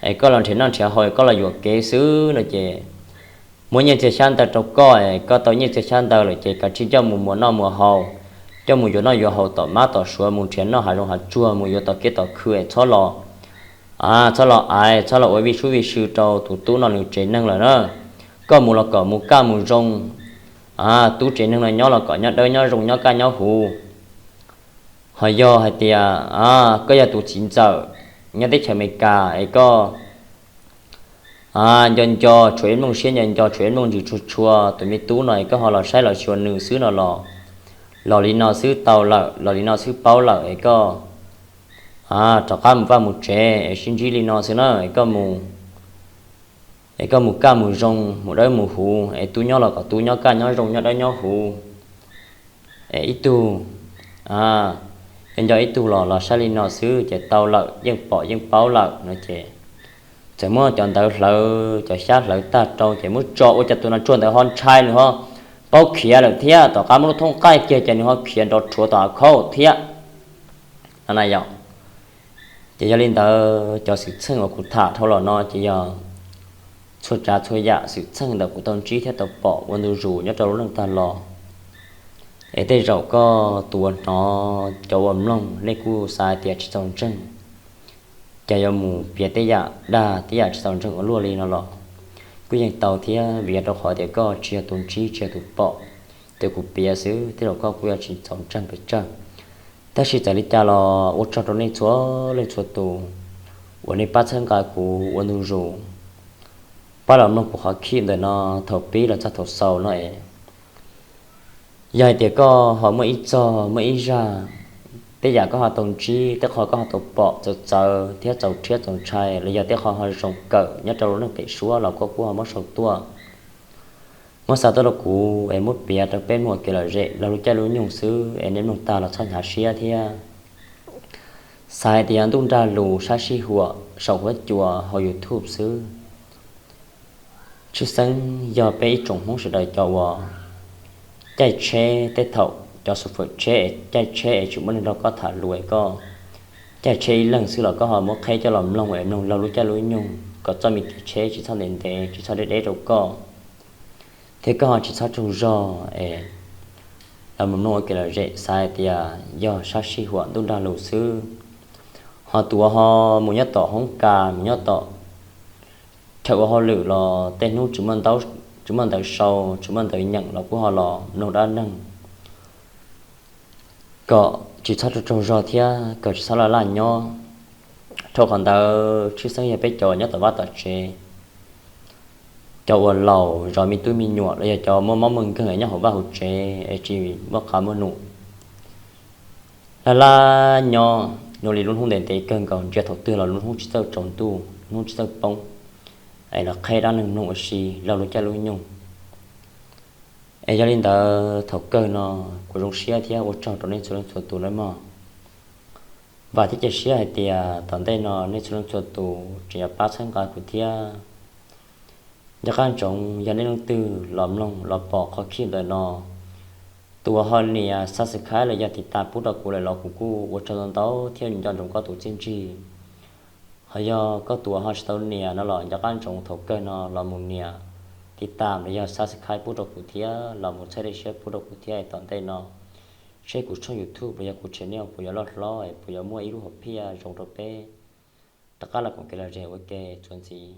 es koj los nrhiav noj nrhiav haus es koj los yuam kev xwb no ces muab nyiaj txiag xyab ntawv rau koj es koj tau nyiaj txiag xyab ntawv lawm ces kav tsij coj mus muas noj muas haus, coj mus yuav noj yuav haus tom mab tom suav, mus nrhiav noj hav zoov hav tsuag, mus yuav tom kiab tom khw es txhob los, txhob los aiv, txhob los ua vij sub vij sw rau tus tub no nws tsev neeg lawm na. Koj mus los kom mus kaj mus zoo, tub tsev neeg no nyob los kom nyob dawb nyob zoo nyob kaj nyob huv. Ho yog hais tias koj yog tus txiv ntxawm nyob teb chaws Amelikas es koj nco nco tshuav ib nplooj siab, nco nco tshuav ib nplooj ntsis tshua tshua tus me tub no es koj ho los saib los xyuas nws xwb no los, los li no xwb tau lawm, los li no xwb paub lawm es koj rov qab mus vaj mus tsev es sib ntsib li no xwb na es koj mus es koj mus kaj mus zoo, mus dawb mus huv, es tub nyob los kom tub nyob kaj nyob zoo nyob dawb nyob huv. Es ib tug, nco nco ib tug los los saib li no xwb ces tau lawm, yeej pom yeej paub lawm no ces txawm muab cov ntawv hlawv cov xyab hlawv tag rau ces muab tso ua cas tus nas tsuag ntawd ho ntshai, nws ho paub khiav lawm thiab. Tom qab muab lub thoob qaij kiag ces nws ho khiav nrov rhuav tom av khaub thiab. Yog ces yog li ntawd cov xwm txheej uas kuv tham dhau los no ces yog txhua tsav txhua yam xwm txheej ntawm kuv tau ntsib thiab tau pom ua ntu zus nyob rau lub neej tag los. Es tej zaum koj tus uas hnov, cov uas mloog nej kuj xav hais tias tsis txaus ntseeg, ces yuav mus piav tej yam dag tej yam tsis txaus ntseeg ua luaj li no los kuj yeej tau thiab, vim yog rau qhov tias koj tsis yog tus ntsib tsis yog tus pom, ces kuv piav xwb tej zaum koj kuj yuav tsis txaus ntseeg pes tsawg. Tab sis txawm li cas los ua tsaug rau nej txhua leej txhua tus uas nej pab txhawb nqa kuv ua ntu zus, pab los mloog kuv qhov khib ntawm no thaum pib los txog thaum xaus no es. Yog hais tias koj ho muaj ib txog muaj ib zag, tej yam koj ho tau ntsib tej qho koj ho tau pom txawv txawv thiab txaus rhiab txaus ntshai los yog tej qho ho zoo kawm nyob rau lub neej pem suab los koj kuj ho muab sau tuaj, muab xa tuaj rau kuv es muab piav rau peb mloog ua kev lom zem laug lub caij lub nyoog xwb es nej mloog tag los txhob hnyav siab thiab. Xav hais tias ntuj nrag lus sab sij huam saum huab cua hauv YouTube xwb. Tshwj xeeb yog peb ib tsoom Hmoob sawv daws cov uas caij tsheb, tej thaum cov xu fawm tsheb es caij tsheb es tsis muaj neeg nrog koj tham lus es koj caij tsheb ib leeg xwb los koj ho muab qheb coj los mloog es mloog laug lub caij lub nyoog kom txoj me kev tsheb tsis txhob ntev ntev tsis txhob deb deb rau koj, thiab koj ho tsis txhob tsaug zog es los mus mloog ua kev lom zem xav hais tias yog sab sij huam ntuj nrag lus xwb. Ho tus uas ho mus nyob tom hoob kas mus nyob tom chaw ua hauj lwm los tej hnub tsis muaj ntau, tsis muaj ntawv sau tsis muaj ntawv nyeem los kuj ho los mloog dab neeg kom tsis txhob tsaug tsaug zog thiab kom tsis txhob laj laj nyob. Dhau qhov ntawd tshwj xeeb yog peb cov nyob tom vaj tom tsev, cov uas laus zov me tub me nyuam los yog cov muaj mob muaj nkeeg nyob hauv vaj hauv tsev es tsis muaj qab muaj num laj laj nyob, nyob li lub hnub ntev ntev kawg nkaus ntsia thaum twg los lub hnub tsis txawj tsaus ntuj hnub tsis txawj poob, es los qheb dab neeg mloog ua si laug lub caij lub nyoog. Es yog li ntawd thaum kawg no kuv zoo siab thiab ua tsaug rau nej txhua leej txhua tus nawb mog. Vam thiab cia siab hais tias tom ntej no nej txhua leej txhua tus tseem yuav pab txhawb nqa kuv thiab. Nco qab ntsoov yog nej leej twg los mloog los pom qhov khib ntawm no, Tus uas ho nias subscribe los yog tiv tas pub rau kuv lawm los kuv kuj ua tsaug ntau ntau thiab nco ntsoov koj tus txiaj ntsig. Ho yog koj tus uas ho tsis tau nias no los nco qab ntsoov thaum kawg no los mus nias tiv tas los yog subscribe pub rau kuv thiab los mus txhawb siab pub rau kuv thiab es tom ntej no seb kuv tshooj YouTube los yog kuv channel puas yuav loj hlob es puas yuav muaj ib lub hom phiaj zoo rau peb rov qab los koom kev lom zem ua ke txuas ntxiv.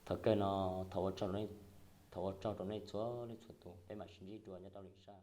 Thaum kawg no, thov ua tsaug rau nej txhua leej txhua tus, peb mam sib ntsib dua nyob rau lwm zaj.